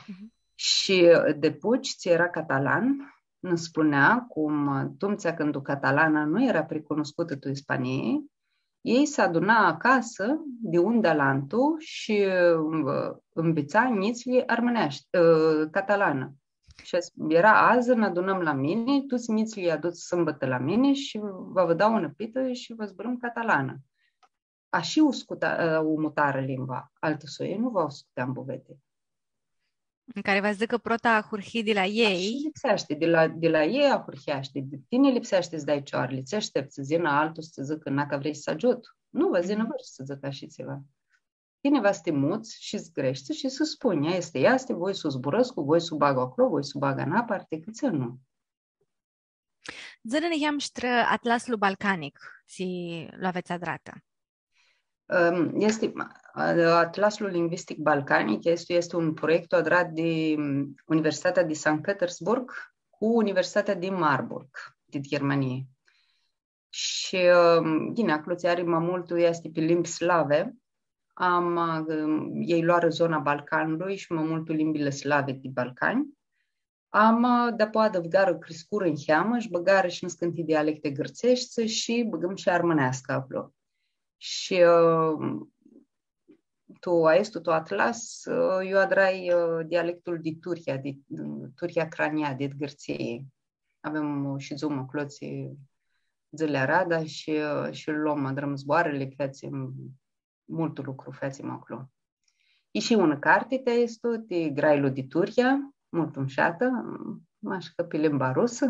Mhm. Shi, ã, Depuci, tsi eara catalan, nã spunea cum, ã, atumtsea cãndu catalana nu eara pricunuscutã tu Ispanii, elj s-aduna acasã di un di alantu shi, ã, nvitsa njitslji armãneashti, ã, catalanã. Shi as-, eara, adzã nã adunãm la mini, tuts njitslji aduts sãmbãtã la mini shi va vã dau unã pitã shi va zburãm catalanã. Ashi u scuta-, ã, u mutarã limba, altã soi nu va u scutea tu buveti. Cari va s-dzãcã cã prota ahurhi di la elj. Ashi lipseashti, di la, di la elj ahurheashti, di tini lipseashti s-dai cioarli, tsi ashteptsã s-yinã altu s-tsã dzãcã, na, cã vrei s-agiut. Nu va s-yinã vãrshi s-tsã dzãcã ashi tsiva. Tini va s-ti muts shi s-greshti shi s-spunj, aestã easti, voi s-u zburãscu, voi s-u bag aclo, voi s-u bag anaparti, cãtse nu? Dzã-nã niheam shi trã Atlaslu Balcanic, tsi lu avets adratã. Ãm, easti, a, Atlaslu Lingvistic Balcanic easti, easti un proiectu adrat di, mm, Universitatea di Sankt Petersburg cu Universitatea di Marburg, di Ghirmãnii. Shi, ãm, ghini, aclo tsi ari ma multu easti pi limbi slave, ama, ãm, elj loarã zona Balcanlui shi ma multu limbili slave di Balcani. Ama, dapoaia adãvgarã, criscurã niheamã shi bãgarã shi niscãnti dialecti gãrtseshti shi bãgãm shi armãneascã aclo. Shi, ã, tu aestu, tu atlas, ã, eu adrai, ã, dialectul di Turia, di, ã, Turia Crania, di Gãrtsii. Avem, ã, shidzum aclo, tsi, dzãli arada shi, ã, shi lom, adrãm zboarãli, featsim multu lucru featsim aclo. E shi unã carti ti aestu, ti Grailu di Turia, multu mushatã, mash cã pi limba rusã.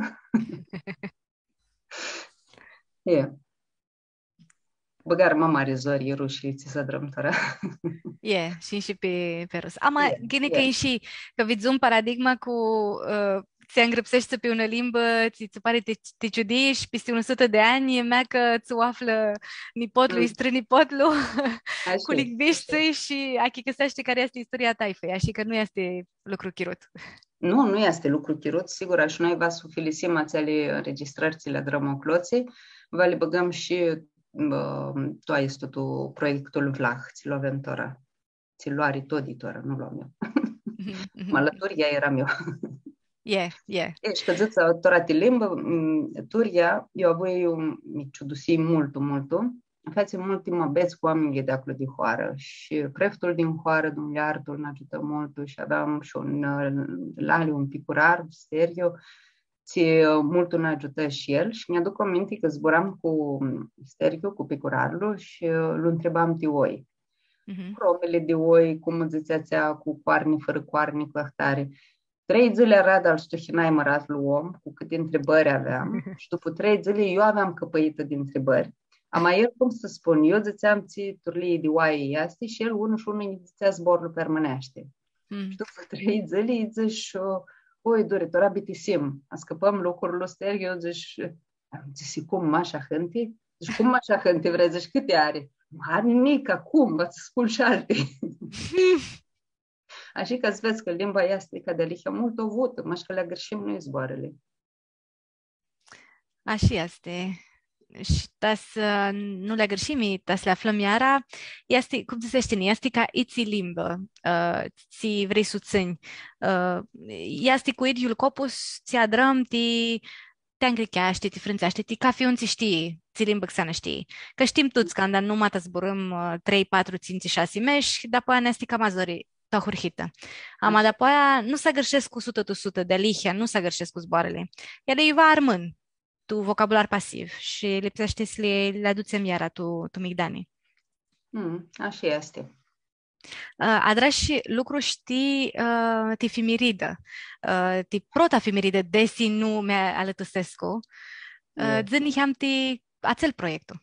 E. Bãgarã ma mari zori, e, rushilji, tsi s-adrãm tora. E, shi, shi pi, pi rus. Ama, e, ghini cã e shi, cã vidzum paradigma cu, ã, tsi angrãpseshti pi unã limbã, tsi, tsi pari ti, ti ciudii shi pisti unã sutã di anj, mea cã tsã u aflã nipotlu, strãnipotlu, cu lingvishti shi achicãseashti cari easti istoria a taifãljei, ashi cã nu easti lucru chirut. Nu, nu easti lucru chirut, sigur, shi noi va s-ufilisim atseali înregistrări tsi li adrãm aclotsi, va li bãgãm shi, ã, tu aestu, tu proiectul vlah, tsi lu avem tora. Tsi lu ari Todi tora, nu lu am eu. Ma la Turia eram eu. E, e. E, shi cã dzãts tora ti limbã, m, Turia, eu avui, eu mi ciudusii multu, multu. Featsim multi muabets cu oaminjlji di aclo di hoarã. Shi preftul din hoarã, domnul Iartul, nã agiutã multu shi aveam shi un, ã, lali, un picurar, Sergio, tsi, ã, multu nã agiutã shi el. Shi nj-aduc aminti cã zburam cu, m, Sergio, cu picurarlu, shi, ã, lu ntribam ti oi. Mhm. Cromili di oi, cum dzãtsea atsea, cu coarni, fãrã coarni, cu ahtari. Trei dzãli arada lu stuhinai mãratlu om, cu cãti ntribãri aveam, shi dupu trei dzãli eu aveam cãpãitã di ntribãri. Ama el, cum s-spun, eu dzãtseam tsi turlii di oai easti shi el unã shi unã nji dzãtsea zborlu pi armãneashti. Mm. Shi dupã trei dzãli, dzãsh, oi, Duri, tora bitisim, ascãpãm lucrul, Sterghiu, dzãsh, dzãsi, cum, mash ahãnti? Dzãsh, cum mash ahãnti, vrei, dzãsh, cãti ari? Ari nica, cum, va tsã spun shi alti. Ashi cã s-vedz cã limba easti ca dealihea multu avutã, mash cã li agãrshim noi zboarãli. Ashi easti. Shi ta s-nu li agãrshim, ta s-li aflãm iara, easti, cum dzãsesh tini, easti ca itsi limbã, ã, tsi vrei s-u tsãnj. Ã, easti cu idyiul copus, tsi adrãm, ti, ti angricheashti, ti frãntseashti, ti cafi un tsi shtii, tsi limbã xeanã shtii. Cã shtim tuts cã anda nu ma ta zburãm, ã, trei, patru, tsintsi, shasi mesh, dapoaia nã easti cama zori tu ahurhitã. Ama dapoaia nu s-agãrshescu sutã tu sutã, dealihea, nu s-agãrshescu zboarãli. Eali iuva armãn, tu vocabular pasiv shi lipseashti s-li, li adutsem iara tu, tu migdani. Mm, ashi easti. Ã, adrash lucru shi ti, ã, ti fimiridã, ã, ti prota fimiridã, desi nu mi alãtusescu. Ã, dzã niheam ti atsel proiectu.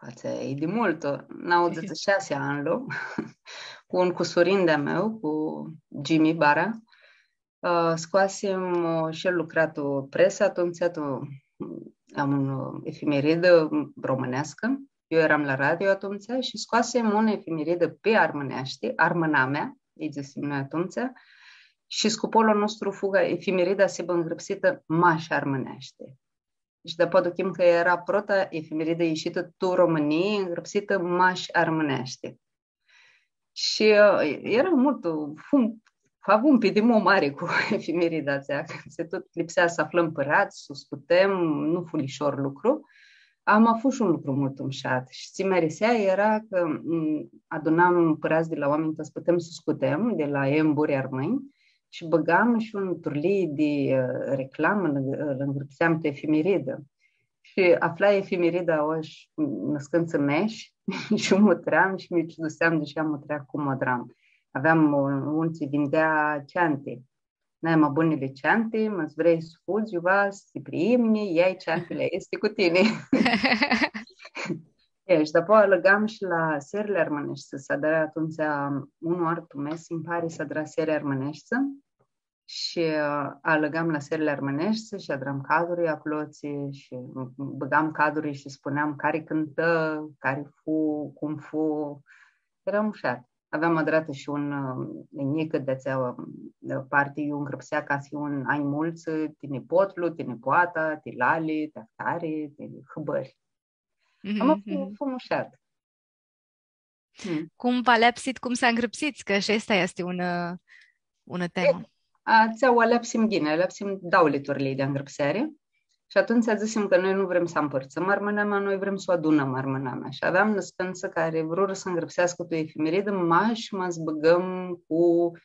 Atsea e di multu, nauãdzãtsi shi shasi anlu, cu un cusurin di-a meu, cu Jimmy Bara. Ã, scoasim, ã, shi el lucra tu presã atumtsea, tu, am un, ã, efimeridã romãneascã. Eu eram la radio atumtsea shi scoasim unã efimeridã pi armãneashti, Armãnamea, lji dzãsim noi atumtsea, shi scupolu a nostru fu ca efimerida s-hibã ngrãpsitã mash armãneashti. Shi dapoaia aduchim cã eara prota efimeridã ishitã tu Romãnii, ngrãpsitã mash armãneashti. Shi, ã, eara multu, fu un, avu un pidimu mari cu efimerida atsea, cã tsi tut lipsea s-aflãm pãradz, s-u scutem, nu fu lishor lucru. Ama fu shi un lucru multu mushat. Shi tsi mi arisea eara cã, m, adunam pãradz di la oaminj, ta s-putem s-u scutem, di la emburi armãnj, shi bãgam shi un turlii di, ã, reclamã, lã, lã ngrãpseam tu efimeridã. Shi aflai efimerida aoa shi nãscãntsã mesh shi mutream shi mi ciuduseam di tsi mutrea cum u adram. Aveam un, un tsi vindea ceanti. Nai ma bunili ceanti, ma s-vrei s-fudzi iuva, s-ti priimni, ia-i ceantili aesti cu tini. E, shi dapoaia alãgam shi la serli armãneshti, s-adra atumtsea unu ori tu mes, nji pari, s-adra seri armãneshti. Shi, ã, alãgam la serli armãneshti shi adram caduri aclotsi shi bãgam caduri shi spuneam cari cãntã, cari fu, cum fu. Eara mushat. Aveam adratã shi un, ã, nicã di atsea, ã, parti, iu ngrãpsea ca s-hibã un anj multsã, ti nipotlu, ti nipoata, ti lali, ti ahtari, ti hãbãri. Mhm, ama fu, mhm. Fu mushat. Hmm. Cum vã alepsit, cum s-angrãpsits, cã shi aestã easti unã, unã temã. E, atsea u alepsim ghini, alepsim dauli turlii di angrãpseari. Shi atumtsea dzãsim cã noi nu vrem s-ampãrtsãm armãnamea, noi vrem s-u adunãm armãnamea. Shi aveam nãscãntsã cari vrurã s-angrãpseascã tu efimeridã, mash ma s-bãgãm cu,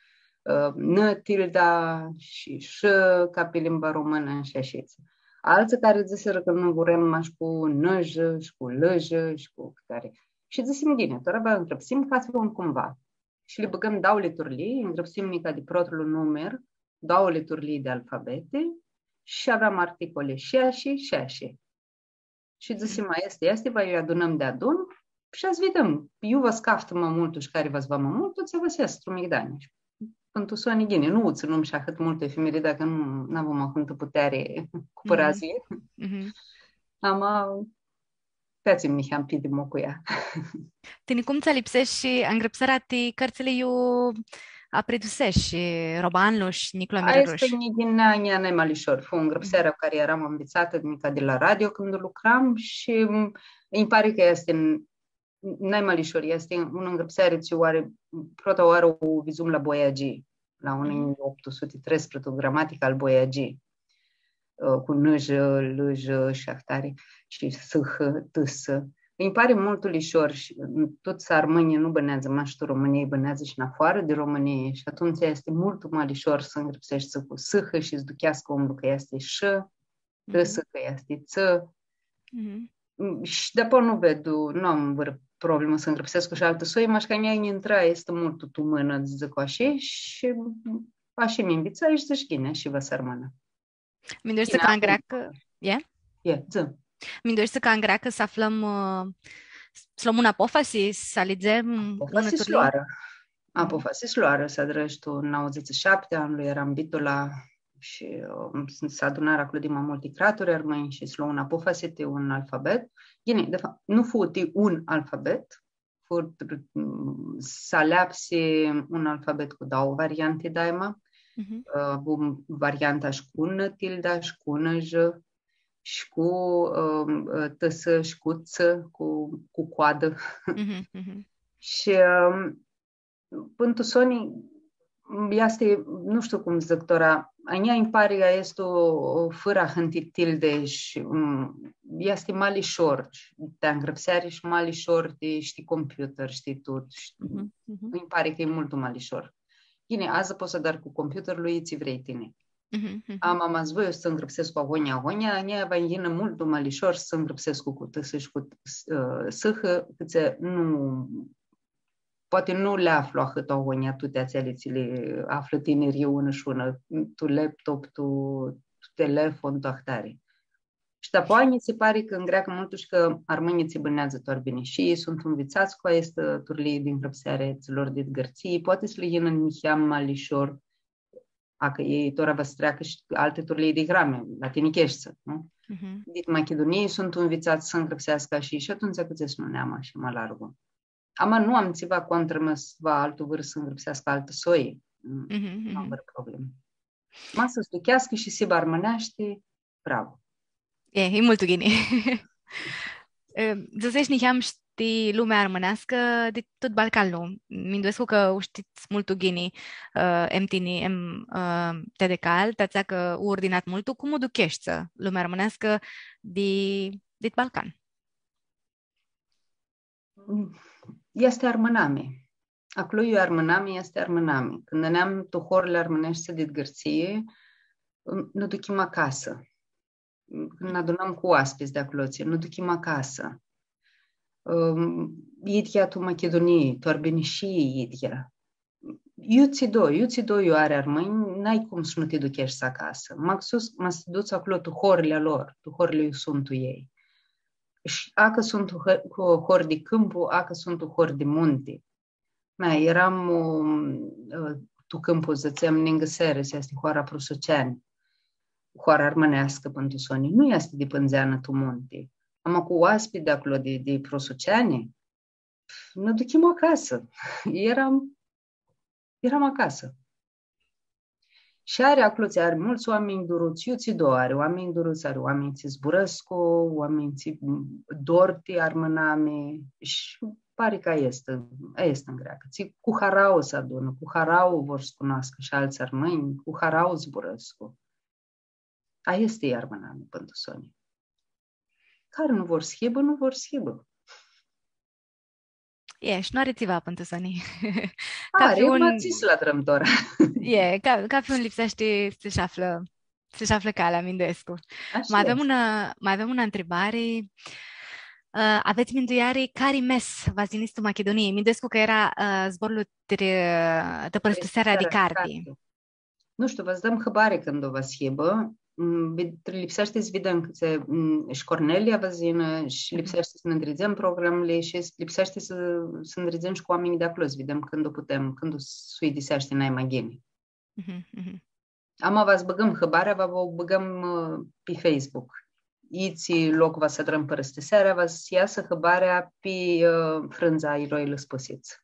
ã, nã tilda shi sh ca pi limba romãnã shi ashitsi. Altsã cari dzãsirã cã nu vrem mash cu nãj shi cu lãj shi cu cãtari. Shi dzãsim, ghini, tora va ngrãpsim cathi un cumva. Shi li bãgãm dauli turlii, ngrãpsim nica di protlu numer, dauli turlii di alfabeti shi aveam articoli shi ashi, shi ashi. Shi dzãsim, ma easti, easti, va lji adunãm deadun shi va s-videm. Iu va s-caftã ma multu shi cari va s-va ma multu, tsi va s-easã tu migdani. Pãn tu soni, ghini, nu u tsãnum shi ahãt multu efimerida, cã nu, n-avum ahãntã puteari cu pãradzlji. Mhm. Ama, featsim niheam pidimu cu ea. Tini cum tsã lipseshi angrãpsearea ti cãrtsãli iu apriduseshi Robanlu shi Niclu Amirãrush? Aestã nji yinea a njia nai ma lishor. Fu ngrãpsearea cu cari earam anvitsatã nica di la radio cãndu lucram shi, m, nji pari cã easti n-, nai ma lishor, easti unã ngrãpseari tsi oarã, prota oarã u vidzum la Boiagi, la unã njilji optu suti treisprãdzatsi, gramatica al Boiagi, ã, cu nãj, lãj shi ahtari, shi sãhã, tãsã. Nji pari multu lishor shi, m, tuts armãnjlji nu bãneadzã mash tu Romãnii, bãneadzã shi nafoarã di Romãnii shi atumtsea easti multu ma lishor s-ngrãpseshti cu sãhã shi s-ducheascã omlu cã easti sh, tãsã cã easti tsã. Mhm. Mm, shi dapoaia nu ved, nu am vãrã problemã s-ngrãpsescu shi altã soi, mash cã a njia nj-intrã, easti multu tu mãnã, dzãc ashi, shi ashi mi nvitsai shi dzãsh, ghini, shi va s-armãnã. Mindueshti cã angreacã, e? E, dzã. Mindueshti cã angreacã s-aflãm, ã, s-, s-lom unã apofasi, s-alidzem unã turlii? Apofasi s-loarã. Apofasi s-loarã s-adrã shi tu nauãdzãtsi shi shapti, anlu eara Bitola shi, ã, s-adunarã aclo di ma multi craturi armãnj shi s-lo unã apofasi ti un alfabet. Ghini, di fapt, nu fu ti un alfabet, fu, s-aleapsi un alfabet cu dauã varianti daima, Mhm. ã, cu varianta shi cu N tilda shi cu N J shi cu, ã, ã, T S shi cu T S, cu, cu coadã. Mhm, mhm. Shi, ã, pãn tu soni, easti, nu shtiu cum dzãc tora, a njia nji pari cã easti o, o fãrã ahãnti tilde shi, mm, easti ma lishor ti angrãpseari shi ma lishor ti, shtii, computer, shtii, tut, shi Mhm, mhm. nji pari cã e multu ma lishor. Ghini, adzã pots s-adari cu computerlu tsi vrei tini. Mhm, mhm. Ama, ma s-voi s-angrãpsescu agonja, agonja, a njia va nj-yinã multu ma lishor s-angrãpsescu cu T S shi cu, ã, S H, cãtse nu, poati nu li aflu ahãt agonja tuti atseali tsi li aflã tinirlji unã shi unã, tu laptop, tu, tu telefon, tu ahtari. Shi dapoaia nji si pari cã ngreacã multu shi cã armãnjlji tsi bãneadzã tu Arbinishii suntu nvitsats cu aestã turlii di ngrãpseari a atsilor dit Gãrtsii, poati s-lã yinã niheam ma lishor, acã elj tora va s-treacã shi alti turlii di grami, latinicheshti, nu? Mhm. Dit Machidunii suntu nvitsats s-ngrãpseascã shi, shi atumtsea cãtse s-nu neam ashi ma largu. Ama nu am tsiva contra, ma s-va altu vãr s-ngrãpseascã altã soi. Mm, Mhm, nu am mhm. vãrã problemã. Ma s-aducheascã shi s-hibã armãneashti, bravo. E, e multu ghini. E, dzãsesh niheam shi ti lumea armãneascã di tut Balcanlu. Minduescu cã u shtits multu ghini, ã, em tini, em, ã, T D K-lu, ti atsea cã u urdinat multu. Cum u aducheshti lumea armãneascã di, dit Balcan? Easti armãnami. Aclo iu armãnami, easti armãnami. Cãndu neam tu horli armãneshti dit Gãrtsii, nã duchim acasã. Cãndu nã adunam cu oaspits di aclotsi, nã duchim acasã. Ãm, idyea tu Machidunii, tu Arbinishii idyea. Iutsido, iutsido iu ari armãnj, n-ai cum s-nu ti ducheshti acasã. Maxus, ma s-ti duts aclo tu horli a lor, tu horli iu suntu elj. Shi acã suntu hã-, cu hori di cãmpu, acã suntu hori di munti. Ma, earam, ã, tu cãmpu, dzãtsem, ningã Seres, easti hoara Prosuceani, hoara armãneascã pãn tu soni. Nu easti di pãndzeanã tu munti. Ama cu oaspits di aclo di, di Prosuceani, nã duchim acasã. Earam, earam acasã. Shi ari aclotsi, ari multsã oaminj duruts, iutsido ari oaminj duruts, ari oaminj tsi zburãscu, oaminj tsi, m, dor ti armãnami, shi pari cã aestã, aestã ngreacã. Tsi cu harauã s-adunã, cu harauã vor s-cunoascã shi altsã armãnj, cu harauã zburãscu. Aestã e armãnami, pãn tu soni. Cari nu vor s-hibã, nu vor s-hibã. E, shi nu ari tsiva pãn tu soni. Ari, cafi un, ma tsi s-lu adrãm tora. E, ca, cafi un lipseashti s-shi aflã, s-shi aflã calea, minduescu. Ashi easti. Ma avem unã, ma avem unã ntribari. Ã, avets mindueari cari mes va s-yinits tu Machidunii? Minduescu cã eara, ã, zborlu ti, ti pãrãstisearea di carti. Nu shtiu, va s-dãm hãbari cãndu va s-hibã. Mm, vid-, lipseashti s-videm cãtse, mm, shi Cornelia va s-yinã, shi Mhm. lipseashti s-nã ndridzem programili shi s-, lipseashti s-, s-nã ndridzem shi cu oaminjlji di aclo, s-videm cãndu putem, cãndu s-uidiseashti nai ma ghini. Mhm, mhm. Ama va s-bãgãm hãbarea, va, va u bãgãm, ã, pi Facebook. Itsi loc va s-adrãm pãrãstisearea, va s-easã hãbarea pi, ã, frãndza a Eroilor Spãsits.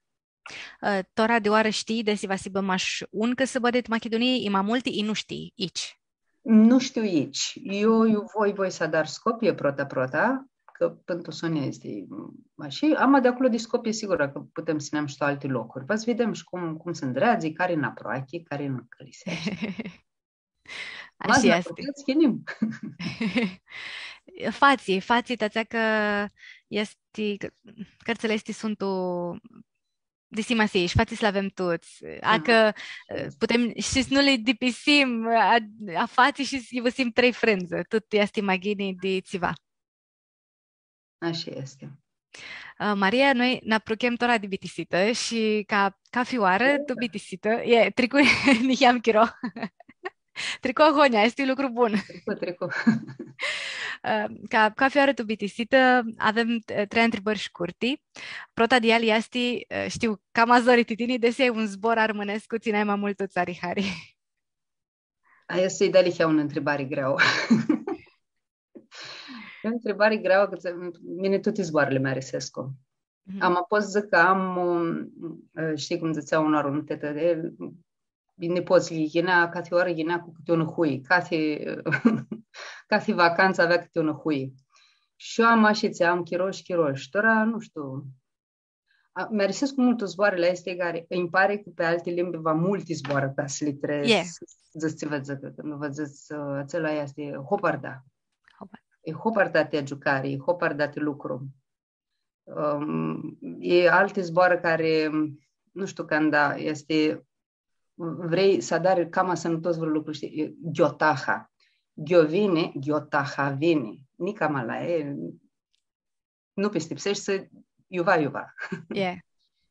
Ã, tora di oarã shtii desi va s-hibã mash un cãsãbã dit Machidunii, i ma multi, i nu shtii itsi? Nu shtiu itsi. Eu, eu voi, voi s-adar Scopie prota, prota, cã pãn tu soni easti, mm, ashi. Ama di aclo di Scopie, sigura cã putem s-yinãm shi tu alti locuri. Va s-videm shi cum, cum s-ndreadzi, cari nã aproachi, cari nã cãliseashti. Ashi easti. Putem s-yinim. Fatsi, fatsi, ti atsea cã easti, cã, cãrtsãli aesti suntu di simasii, shi fatsi s-li avem tuts. Aha. Acã, ashi easti. Putem shi s-nu li dipisim, a, a fatsi shi s-yivãsim trei frãndzã. Tut easti ma ghini di tsiva. Ashi easti. Ã, Maria, noi nã apruchem tora di bitisitã shi ca, cafi oarã, tu bitisitã, e, tricu niheam chiro. Tricu agonja, easti un lucru bun. Tricu, tricu. Ã, ca, ca cafi oarã tu bitisitã, avem, ã, trei ntribãri shcurti. Prota di eali easti, ã, shtiu, cama zori ti tini, desi ai un zbor armãnescu tsi nai ma multu tsã ari hari. Aestã e dealihea unã ntribari greauã. E unã ntribari greauã, cã tsi-, mini tuti zboarãli mi arisescu. Mhm. Ama pot s-dzãc cã am, um, ã, shtii cum dzãtsea unã oarã unã tetã, e, nipotslji yinea, cathi oarã yinea cu cãti unã hui, cathi, cathi vacantsã avea cãti unã hui. Shi eu am ashitsi, am chiro shi chiro. Shi tora, nu shtiu, a, mi arisescu multu zboarãli aesti cari nji pari cã pi alti limbi va multi zboarã ta s-li trets, dzãts tsi va dzãcã, cãndu va dzãts, ã, atsel easti hoparda. Hoparda. E hoparda ti giucari, e hoparda ti lucru. Ãm, e alti zboarã cari, nu shtiu, canda easti, vrei s-adari cama sãnãtos vãrã lucru, shtii, e ghiotaha. Ghiovini, ghiotaha vini. Nica ma la e, nu pistipseshti, iuva, iuva. E.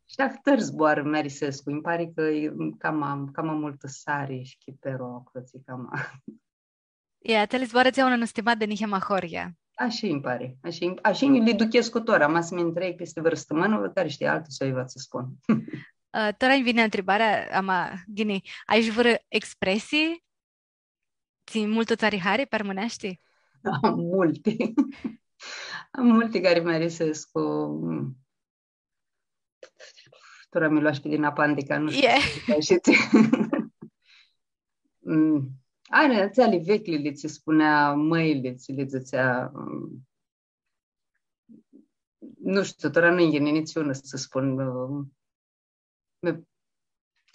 Shi ahtãri zboarã mi arisescu, nji pari cã e cama, cama multã sari shi chipero aclo, tsi cama. E, atseali zboarã tsi au unã nustimadi niheamã ahoryea. Ashi nji pari, ashi, ashi li duchescu tora, ma s-mi ntreb pisti vãrã stãmãnã, cari shtii, altu soi va tsã spun. Ã, tora nji vini ntribarea, ama, ghini, ai shi vãrã expresii tsi multu tsã ari hari pi armãneashti? Am multi. Am multi cari mi arisescu. Tora mi loash pi din apandica, nu shtiu. E. Shi tsi. Mm. Ari, atseali vecljili tsi spunea mãili, tsi li dzãtsea, mm, nu shtiu, tora nu-nj yini nitsiunã s-spun, mm, mi-,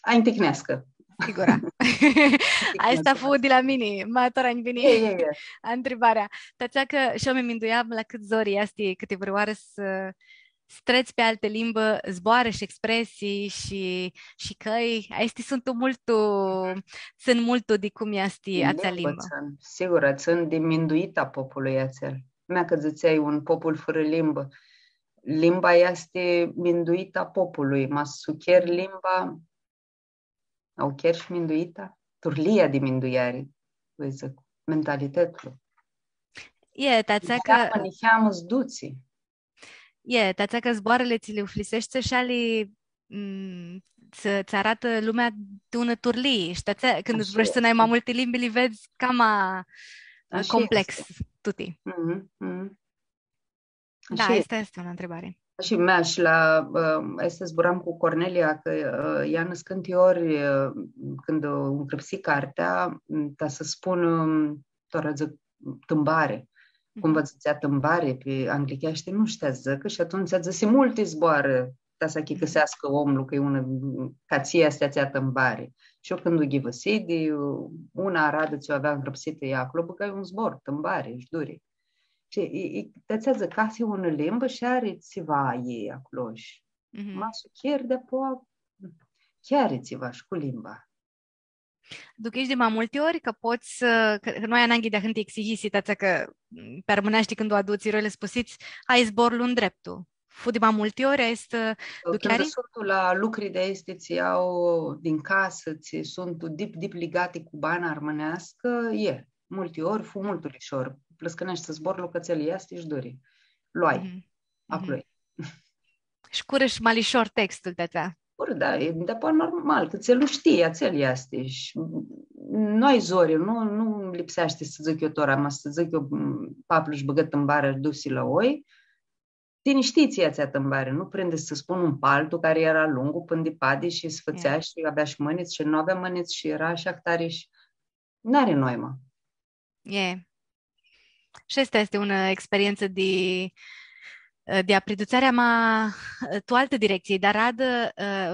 a, ntihneascã. Sigura. Aestã fu di la mini, ma tora nji vini, e, e, e, ntribarea. Ti atsea cã shi eu mi minduiam la cãt zori easti cãtivãrãoarã s-, s-trets pi altã limbã, zboarã shi expresii shi, shi cãi. Aesti suntu multu, tsãn multu di cum easti atsea limbã. Limbã tsãn, sigura, tsãn di minduita a popului atsel. Mea cã dzãtseai un popul fãrã limbã. Limba easti minduita a popului, ma s-u cher limba, u cher shi minduita, turlia di minduiari, voi dzãc, mentalitetlu. E, ti atsea cã niheamã, niheamã s-dutsi. E, ti atsea cã zboarãli tsi li ufliseshti shi ali, mm, tsã, tsã aratã lumea di unã turlii. Shi ti atsea, cãndu zburãshti nai ma multi limbi, li vedz cama, ã, complex tuti. Mhm, mhm. Da, aestã easti unã ntribari. Shi mea, shi la, ã, aestã zburam cu Cornelia, cã, ã, ea nãscãnti ori, ã, cãndu u ncrãpsi cartea, m, ta s-spunã, tora dzãc, tãmbari. Cum va dzãtsea tãmbari pi anglicheashti, nu shtea s-dzãcã, shi atumtsea dzãsi multi zboarã, ta s-achicãseascã omlu cã e unã, cã tsi easti atsea tãmbari. Shi eu cãndu u ghivãsii di unã aradã tsi u avea ncrãpsitã ea aclo, bãgai un zbor, tãmbari, sh-duri. Shi, e, e, ti atsea dzãc, cathi unã limbã shi ari tsiva a ljei aclo shi ma s-u cher di-apoa, chiar e tsiva shi cu limba. Ducheshti di ma multi ori cã pots, ã, cã, cã nu ai ananghi di ahãnti exiyisi, ti atsea cã, m, pi armãneashti cãndu u aduts, iroile spusits, ai zborlu ndreptu. Fu di ma multi ori aestã, ã, ducheari? Cãndu suntu la lucri di aesti tsi au din casã, tsi suntu dip, dip ligati cu bana armãneascã, e. Multi ori fu multu lishor. Plãscãneshti zborlu cã tsã li easti shi duri. Lu ai. Mhm. Aclo e. Shi curã shi ma lishor textul ti atsea. Curã, da, e, di-apoa normal, cã tsã lu shtii, atsel easti. Shi nu ai zori, nu, nu lipseashti s-dzãc eu tora, ma s-dzãc eu, m, paplu sh-bãgã tãmbarea, dusi la oi, tini shtii tsi e atsea tãmbari, nu prindi s-spun un paltu cari eara lungu pãnã di padi shi s-fãtsea shi avea shi mãnits shi nu avea mãnits shi eara shi ahtari shi n-ari noimã. E. Shi aestã easti unã experientsã di, di apridutseari, ma, tu altã directsii, di aradã,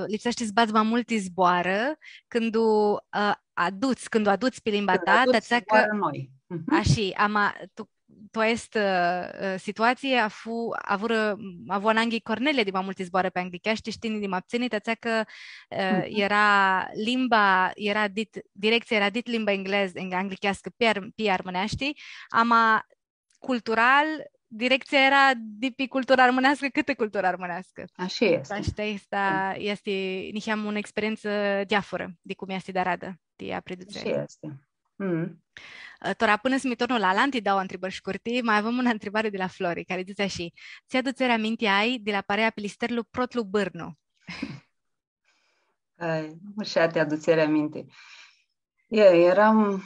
lipseashti s-badz ma multi zboarã cãndu, ã, aduts, cãndu aduts pi limba ta, ti atsea cã zboarã noi. Mhm. Ashi, ama tu tu aestã, ã, situatsii, afu-, avurã, avu ananghi Cornelia di ma multi zboarã pi anglicheashti, shi tini di ma ptsãni, ti atsea cã, ã, eara limba, eara dit, directsia eara dit limba englez-, eng-, anglicheascã pi ar-, pi armãneashti, ama cultural, directsia eara di pi cultura armãneascã cãtã cultura armãneascã. Ashi easti. Ashi easti, easti niheam unã experientsã diafurã di cum easti di aradã, di apridutseari. Ashi easti. Mm. Tora, pãnã s-mi tornu la alanti dauã ntribãri shcurti, ma avem unã ntribari di la Flori, cari dzãtsi ashi: tsi adutseri aminti ai di la parea Pilisterlu protlu bãrnu? Ai, mushati adutseri aminti. E, earam,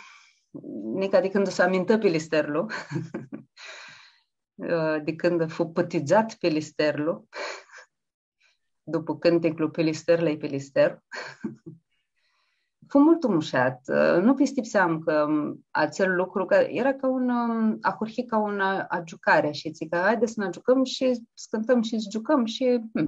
nica di cãndu s-amintã Pilisterlu, di cãndu fu pãtidzat Pilisterlu, dupu cãnticlu Pilisterlu-i Pilister. Fu multu mushat. Nu pistipseam cã atsel lucru, cã eara ca un, ahurhi ca unã agiucari, shi dzãc cã haide s-nã agiucãm shi s-cãntãm shi s-giucãm shi, hmm.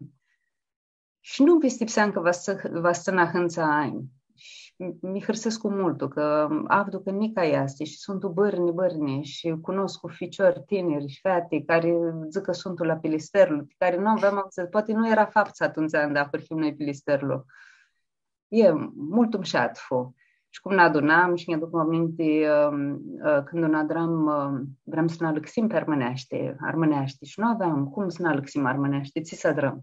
Shi nu pistipseam cã va s-, va s-tsãnã ahãntsã anj. Shi mi hãrsescu multu, cã avdu cã nica easti shi suntu bãrni, bãrni, shi cunoscu ficiori tiniri shi feati cari dzãc cã suntu la Pilisterlu, cari nu aveam avdzãtã, poati nu eara faptsã atumtsea anda ahurhim noi Pilisterlu. E, multu mushat fu. Shi cum nã adunam, shi nj-aduc aminti, ãm, ã, cãndu nã adram, ãm, vream s-nã alãxim pi armãneashti, armãneashti, shi nu aveam cum s-nã alãxim armãneashti, tsi s-adrãm.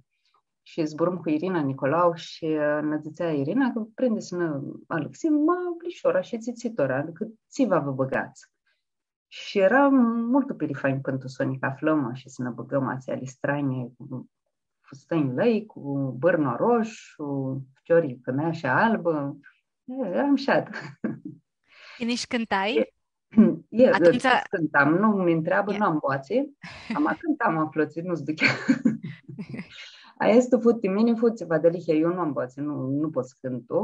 Shi zburãm cu Irina Nicolau shi, ã, nã dzãtsea Irina cã prindi s-nã alãxim, ma lishor, ashi tsi, tsi tora, adicã tsi va vã bãgats. Shi earam multu pirifanj pãn tu soni cã aflãm shi s-nã bãgãm atseali stranji cu fustãnj lãi, cu bãrnu arosh, cu ficiori, cãmeashã albã. E, eara mushat. Tini shi cãntai? E, atumtsea cãntam, nu mi ntreabã, e, nu am boatsi. Ama cãntam, aflãtsi, nu s-duchea. Aestã fu ti mini, fu tsiva dealihea, eu nu am boatsi, nu, nu pot s-cãntu.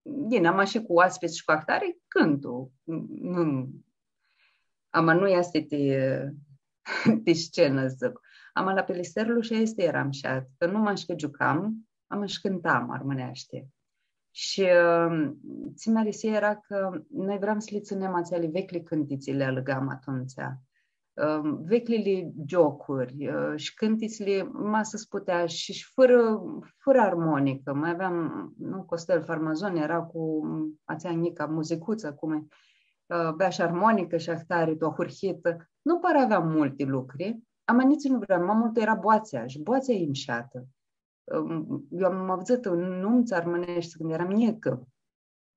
Ghini, ama shi cu oaspits shi cu ahtari, cãntu. Nu, ama nu easti ti, ti scenã, dzãc. Ama la Pilisterlu shi aestã eara mushat, cã nu mash cã giucam, ama shi cãntam armãneashti. Shi, ãm, tsi mi arisi eara cã noi vream s-li tsãnem atseali veclji cãntitsi, li alãgam atumtsea. Ãm, vecljili giocuri, ã, shi cãntitsli, ma s-putea, shi, shi fãrã, fãrã armonicã. Ma aveam, nu, Costel Farmazon eara cu atsea njica muzicutsã, cum e, ã, bea shi armonicã shi ahtari tu ahurhitã. Nu para aveam multi lucri, ama nitsi nu vream, ma multu eara boatsea, shi boatsea e mushatã. Ãm, eu am avdzãtã numtsã armãneshti cãndu earam njicã.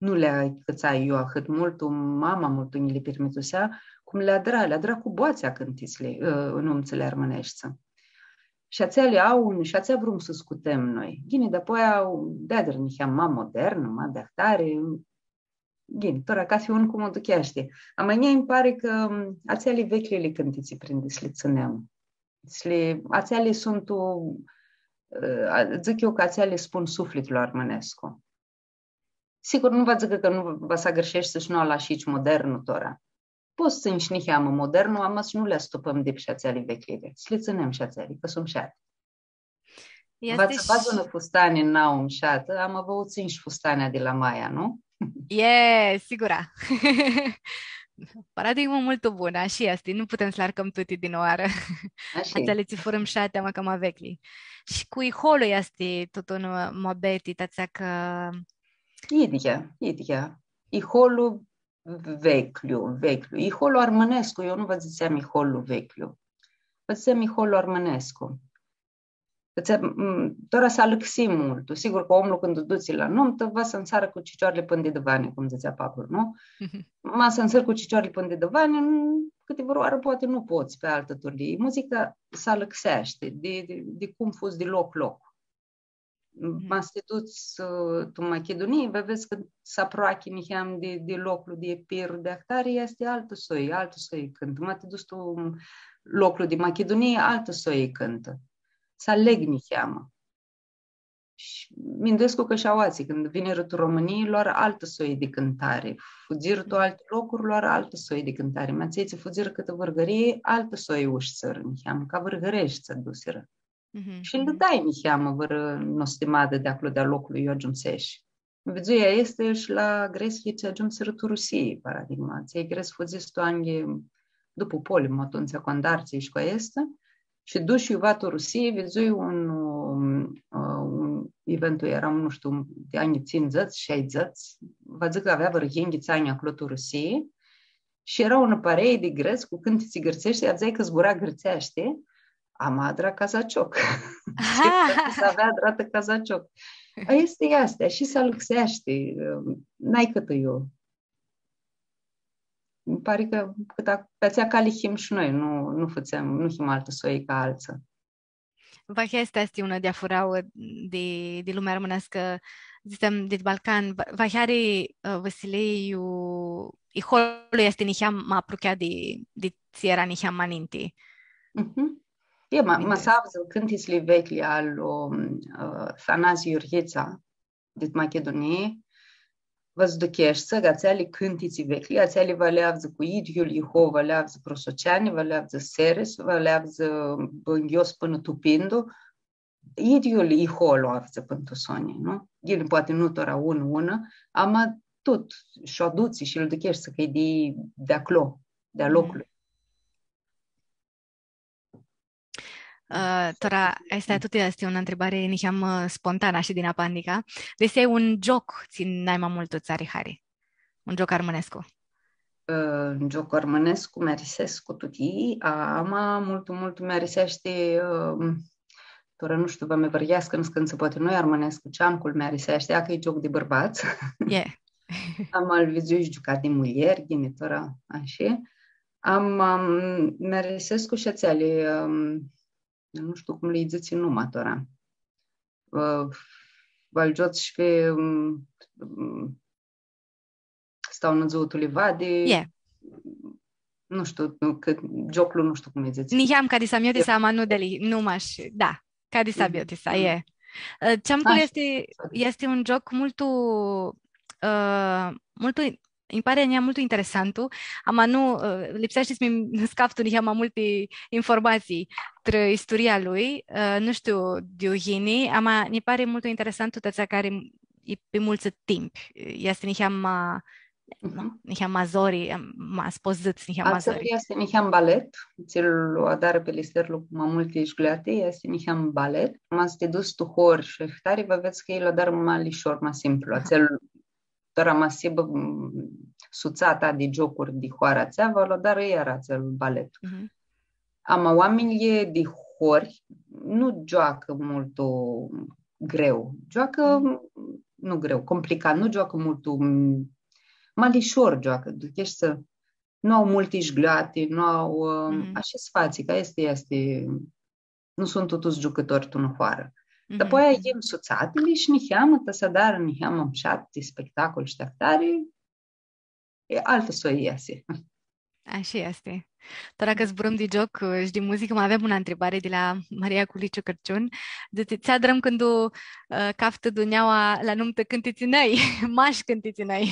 Nu li acãtsai eu ahãt multu, mama multu nji li pirmitusea, cum li adra, li adra cu boatsea cãntitsli, ã, numtsãli armãneshti. Shi atseali au un, shi atsea vrum s-scutem noi. Ghini, dapoaia au, deadrã niheam ma modern, ma di ahtari, ghini, tora cathi un cum u ducheashti. Ama a njia nji pari cã, ãm, atseali vecljili cãntitsi prindi s-li tsãnem. S-li, atseali suntu, ã, dzãc eu cã atseali spun suflitlu armãnescu. Sigur, nu va dzãcã cã nu va s-agãrsheshti shi nu alashi shi modernu tora. Pots s-tsãnj shi niheamã modernu, ama s-nu li astupãm dip shi atseali vecljili. S-li tsãnem shi atseali, cã suntu mushati. Va tsã badz unã fustani nauã mushatã, ama va u tsãnj shi fustanea di la maia, nu? E, sigura. Paradigmã multu bunã, ashi easti, nu putem s-li arcãm tuti dinãoarã. Ashi. Atseali tsi furã mushati, ama cama veclji. Shi cu iholu easti tut un, ã, muabeti, ti atsea cã... Idyea, idyea. Iholu veclju, veclju. Iholu armãnescu, eu nu va dzãtseam iholu veclju. Va dzãtseam iholu armãnescu. Cã tsi, m, tora s-alãxi multu. Sigur cã omlu cãndu u dutsi la numtã, va s-nsarã cu cicioarli pãn di dãvani, cum dzãtsea paplu, nu? Ma s-nsãri cu cicioarli pãn di dãvani, n-, cãtivãrãoarã poati nu pots pi altã turlii. Muzica s-alãxeashti di, di, di cum fudz di loc, loc. Mhm. Ma s-ti duts, ã, tu Machidunii, va vedz cã s-aproachi niheam di, di loclu di Epir, di ahtari, easti altã soi, altã soi cãntã. Ma ti duts tu loclu di Machidunii, altã soi cãntã. S-aleg niheamã. Shi minduescu cã shi aoatsi, cãndu vinirã tu Romãnii, loarã altã soi di cãntari. Fudzirã tu alti locuri, loarã altã soi di cãntari. Ma atselj tsi fudzirã cãtã Vãrgãrii, altã soi u-shtsãrã niheamã, ca vãrgãreshti s-adusirã. Mhm. Shi lã dai niheamã vãrã nostimadã di aclo, di a loclui iu agiumseshi. Vidzui aestã shi la gretslji tsi agiumsirã tu Rusii, paradigma. Atselj grets fudzirã tu anghi, dupu polim, atumtsea cu andartsã shi cu aestã. Shi dush iuva tu Rusii, vidzui un, um, un eventu, earam, nu shtiu, di anjlji tsindzãts, shaidzãts, va dzãc cã avea vãrã yinghits anj aclo tu Rusii, shi eara unã parei di grets cu cãntitsi gãrtseshti, avdzãi cã zbura gãrtseashti, ama adra cazacioc. Shi s-avea adratã cazacioc. Aestã easti, shi s-alãxeashti, n-ai cãtã iu. Nji pari cã, cã ta-, pi atsea cali him shi noi, nu, nu fãtsem, nu him altã soi ca altsã. Vahi aestã easti unã diafurauã di, di lumea armãneascã, dzãtsem, di Balcan, va-, vahi ari, ã, Vãsilei, iu, iholu easti niheam ma aprucheat di, di tsi eara niheam ma ninti. Mhm. E, ma, ma s-avdzã cãntitsli veclji al, um, ã, Thanazi Iurghitsa, dit Machidunii, va s-ducheshti cã atseali cãntitsi veclji, atseali va li avdzã cu idyiul iho, va li avdzã Crosoceani, va li avdzã Seres, va li avdzã Bãngios pãnã tu Pindu, idyiul iho lu avdzã pãn tu soni, nu? Ghini, poati nu tora un, unã, ama tut, sh-u adutsi shi lu ducheshti cã e di, di aclo, di a loclui. Ã, tora, aestã tut easti unã ntribari niheamã, ã, spontanã shi din apandica. Desi ai un gioc tsi nai ma multu tsã ari hari? Un gioc armãnescu. Ã, un gioc armãnescu, mi-arisescu tuti, ama multu, multu mi-ariseashti, ã, tora nu shtiu, va mi vãryeascã niscãntsã, poati nu-i armãnescu, ceamcul mi-ariseashti, a, cã e gioc di bãrbats. E. Ama lu vidzui shi giucat di muljeri, ghini, tora, ashi. Am, am, mi-arisescu shi atseali, am, nu shtiu cum lã dzãtsi numa tora. Ã, va-l giots shi pi, am, am, Stau nã dzuã tu livadi. E. Nu shtiu, nu, cã gioclu, nu shtiu cum lji dzãtsi. Niheam ca di Sabiotisa, ama nu di, nu mash, da, ca di Sabiotisa, e. Ã, ceamcul easti, easti un gioc multu, ã, multu, nji pari a njia multu interesantu, ama nu, ã, lipseashti s-mi, s-caftu niheam ma multi informatsii trã isturia lui, ã, nu shtiu di iu yini, ama nji pari multu interesantu ti atsea cari e pi multsã timpi, easti niheam ma, nu, niheam ma zori, ma s-pots dzãts, niheam ma zori. Atsel easti niheam balet, tsi lu adarã Pelisterlu cu ma multi jglati, easti niheam balet. Ma s-ti duts tu hori shi ahtari, va vedz cã elj lu adarã ma lishor, ma simplu. Aha. Atsel, tora ma s-hibã, m, sutsata di giocuri di hoara atsea, va lu adarã iara atsel balet. Mhm. Ama oaminjlji di hori nu gioacã multu greu. Gioacã, nu greu, complicat, nu gioacã multu, ma lishor gioacã. Ducheshti s-, nu au multi jglati, nu au, ã, ashi s-fatsi, ca easti, easti, nu suntu tuts giucãtori tu unã hoarã. Dapoaia yin sutsatili shi niheamã, ta s-adarã niheamã mshat ti spectacol shi ti ahtari, e, altã soi easi. Ashi easti. Tora cã zburãm di gioc, ã, shi di muzicã, ma avem unã ntribari di la Maria Culiciu Cãrciun. Dzãtsi, tsi adrãm cãndu, ã, caftã dunjaua la numtã cãntitsi nai, mash cãntitsi nai.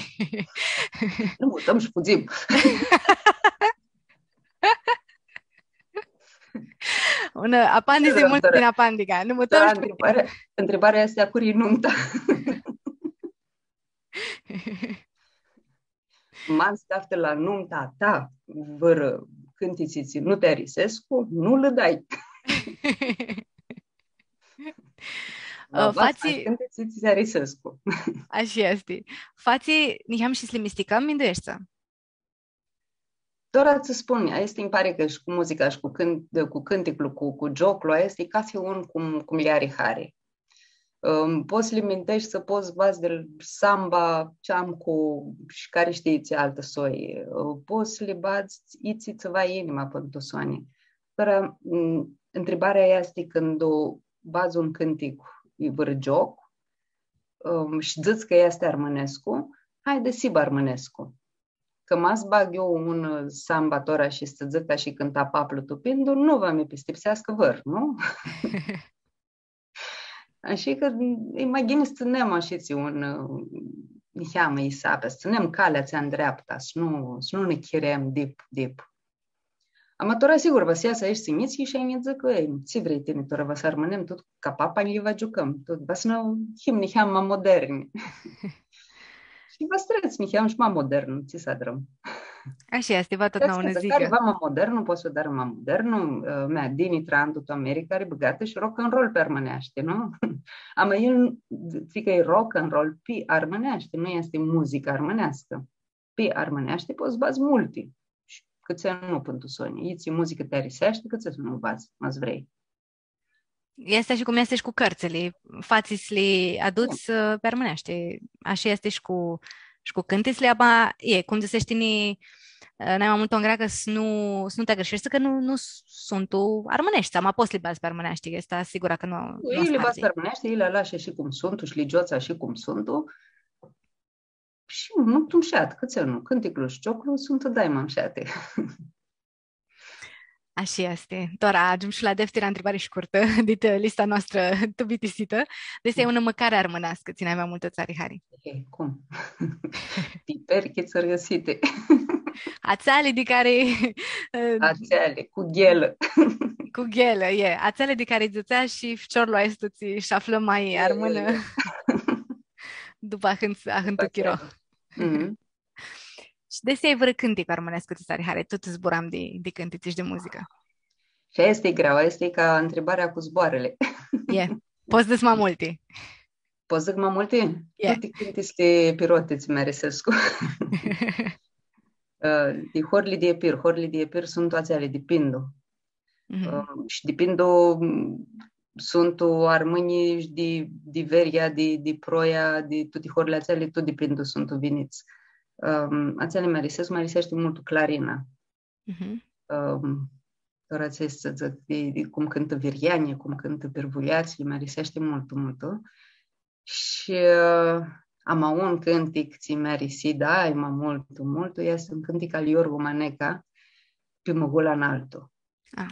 Nã mutãm shi fudzim. Unã apandisi multu din apandica. Nã mutãm shi fudzim. Ntribarea, ntribarea easti, a curi-i numta? Ma s-caftã la numta a ta vãrã cãntitsi tsi nu ti arisescu, nu lã dai. Ã, fatsi cãntitsi tsi ti arisescu. Ashi easti. Fatsi niheam shi s-li misticãm, mindueshti? Tora tsã spun, aestã nji pari cã shi cu muzica shi cu cãnt-, cu cãnticlu, cu, cu gioclu, aestã e cathi un cum, cum lj-ari hari. Ãm, pots s-li minteshti, s-pots s-badz di samba, ceamcu shi cari shtii tsi altã soi. Ã, pots s-li badz itsi tsã va inima pãn tu soni. Tora, m, ntribarea easti cãndu badz un cãntic, i vãrã gioc, ãm, shi dzãts cã easti armãnescu, haidi s-hibã armãnescu. Cã ma s-bag eu un, ã, samba tora shi s-dzãc ca shi cãnta paplu tu Pindu, nu va mi pistipseascã vãr, nu? Ashi cã e ma ghini s-tsãnem ashitsi un, ã, niheamã isapi, s-tsãnem calea atsea ndreapta, s-nu, s-nu nã chirem dip, dip. Ama tora, sigur, va s-easã aeshti njits shi va nji dzãcã, „Ei, tsi vrei tini, tora va s-armãnem tut ca papanjlji, va giucãm, tut, va s-nã him niheam ma moderni.” Shi va s-trets niheam shi ma modernu, tsi s-adrãm. Ashi easti, va tut nã dzãcã. Cari va ma modernu, pots s-u adari ma modernu, ã, mea, Dini Trandu tu America ari bãgatã shi rock and roll pi armãneashti, nu? Ama el, tsi cã e rock and roll pi armãneashti, nu easti muzicã armãneascã. Pi armãneashti pots s-badz multi. Shi cãtse nu pãn tu soni. Itsi muzicã ti ariseashti, cãtse s-nu badz, ma s-vrei. Easti shi cum easti shi cu cãrtsãli. Fatsi s-li aduts, ã, pi armãneashti. Ashi easti shi cu, shi cu cãntitsli, ama, e, cum dzãsesh tini, Ã, nai ma multu angreacã s-nu, s-nu ti agãrsheshti, cã nu, nu s-, suntu armãneshti, ama pots s-li badz pi armãneashti, easti sigurã cã nu, nu Ei li badz asparti. Pi armãneashti, ei li alash ashi cum suntu shi li giots ashi cum suntu. Shi multu mushat, cãtse nu? Cãnticlu shi gioclu suntu daima mushati. Ashi easti. Tora agiumshu la deftira ntribari shcurtã dit lista noastrã tu bitisitã. Desi e unã mãcari armãneascã, tsi nai ma multu tsã ari hari. E, cum? Piperi, chitsãrãsiti. Atseali di cari, ã, Atseali, cu ghelã. Cu ghelã, e. Atseali di cari dzãtsea shi ficiorlu aestu tsi sh-aflã ma E, e, armãnã e. Dupã ahãnt-, ahãntu chiro. Atseali. Mhm. Shi desi ai vãrã cãntic armãnescu tsi tsã ari hari, tut zburam di, di cãntitsi shi di muzicã. Shi aestã e greauã, aestã e ca ntribarea cu zboarãli. E. Pots s-dzãts ma multi. Pots s-dzãc ma multi? E. Tuti cãntitsli piroti tsi mi arisescu. Ã, di horli di Epir, horli di Epir suntu atseali di Pindu. Mhm. Ã, shi di Pindu, m, suntu armãnj shi di, di Veria, di, di Proia, di tuti horli atseali, tut di Pindu suntu vinits. Ã, atseali mi arisescu, mi ariseashti multu Clarina. Mhm. Ã, tora tsi s-dzãc, di, di cum cãntã Viryeanj, cum cãntã Birvuliatslji, mi ariseashti multu, multu. Shi, ã, ama un cãntic tsi mi arisi, da, ma multu, multu, easti un cãntic al Iorgu Maneca, Pi mãgul analtu. A.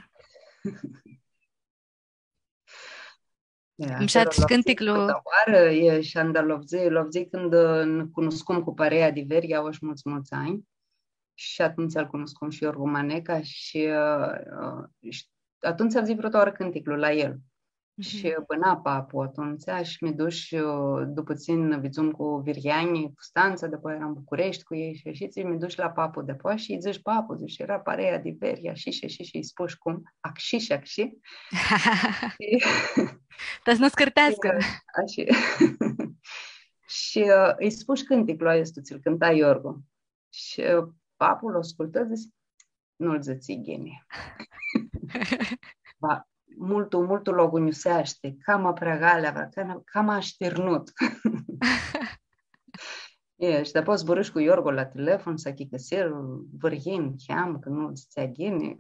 E, Mushat atsel shi cãnticlu. Prota oarã, e, shi anda lu avdzãi, lu avdzãi cãndu, ã, nã cunuscum cu parea di Veria, aoa shi multsã, multsã anj. Shi atumtsea lu cunuscum shi Iorgu Maneca shi, ã, ã, shi atumtsea avdzãi prota oarã cãnticlu la el. Mhm. Shi bãna papu atumtsea shi mi dush, ã, dupã tsi nã vidzum cu Viryeanj, Custantsa, dapoaia earam Bucureshti cu elj shi ashi, tsi mi dush la papu dapoaia shi lji dzãsh, „Papu”, dzãsh, „eara parea di Veria, ashi shi ashi, shi lji spush cum, acshi shi acshi.” Shi Ta s-nu s-cãrteascã. Ashi. Shi, ã, lji spush cãnticlu aestu, tsi-l cãnta Iorgu. Shi, ã, papu lu ascultã, dzãsi, „Nu-l dzãtsi ghini.” Va, multu, multu lu agunjuseashti, cama prea galea, va, cama, cama ashtirnut. E, shi dapoaia zburãsh cu Iorgu la telefon, s-achicãsirã, vãryin, cheam, cã nu dzãtsea ghini.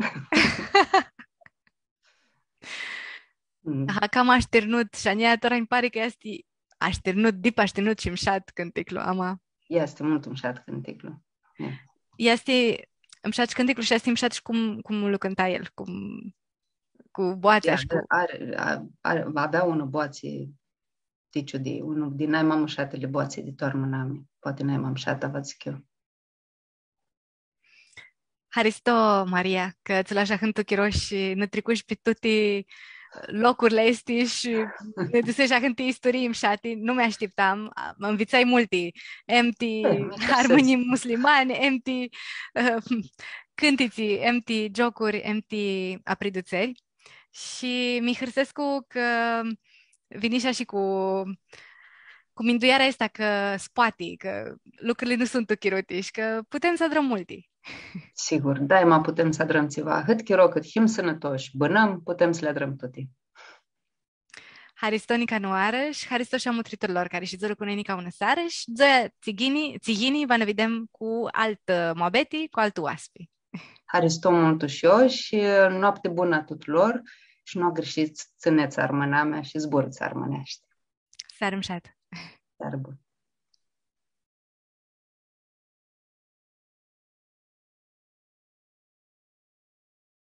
Mm. Aha, cama ashtirnut, shi a njia tora nji pari cã easti ashtirnut, dip ashtirnut shi mushat cãnticlu, ama. Easti multu mushat cãnticlu. E. Easti mushat shi cãnticlu shi easti mushat shi cum, cum lu cãnta el, cum, cu boatsea. Ia, shi cu are, are, are, avea unã boatsi ti ciudii, unã di nai ma mushatili boatsi di tu armãnami, poati nai ma mushata, va dzãc eu. Haristo, Maria, cã tsã lash ahãntu chiro shi nã tricush pi tuti locurli aesti shi nã dzãsesh ahãnti isturii mushati, nu mi-ashtiptam, a, nvitsai multi, em ti E, mi hãrsescu. Armãnj muslimani, em ti, ã, cãntitsi, em ti giocuri, em ti apridutseri. Shi mi hãrsescu cã vinish shi cu, cu mindueara aestã cã s-poati, cã lucrili nu suntu chiruti shi cã putem s-adrãm multi. Sigur, daima putem s-adrãm tsiva. Ahãt chiro cãt him sãnãtoshi, bãnãm, putem s-li adrãm tuti. Haristo nica nãoarã shi haristo shi a mutritorlor cari shidzurã cu noi nica unã searã shi dzoia tsi yini, tsi yini, va nã videm cu altã, ã, muabeti, cu altu oaspi. Haristo multu shi eu shi noapti bunã a tutulor shi nu agãrshits, tsãnets armãnamea shi zburãts armãneashti. Searã mushatã. Searã bunã.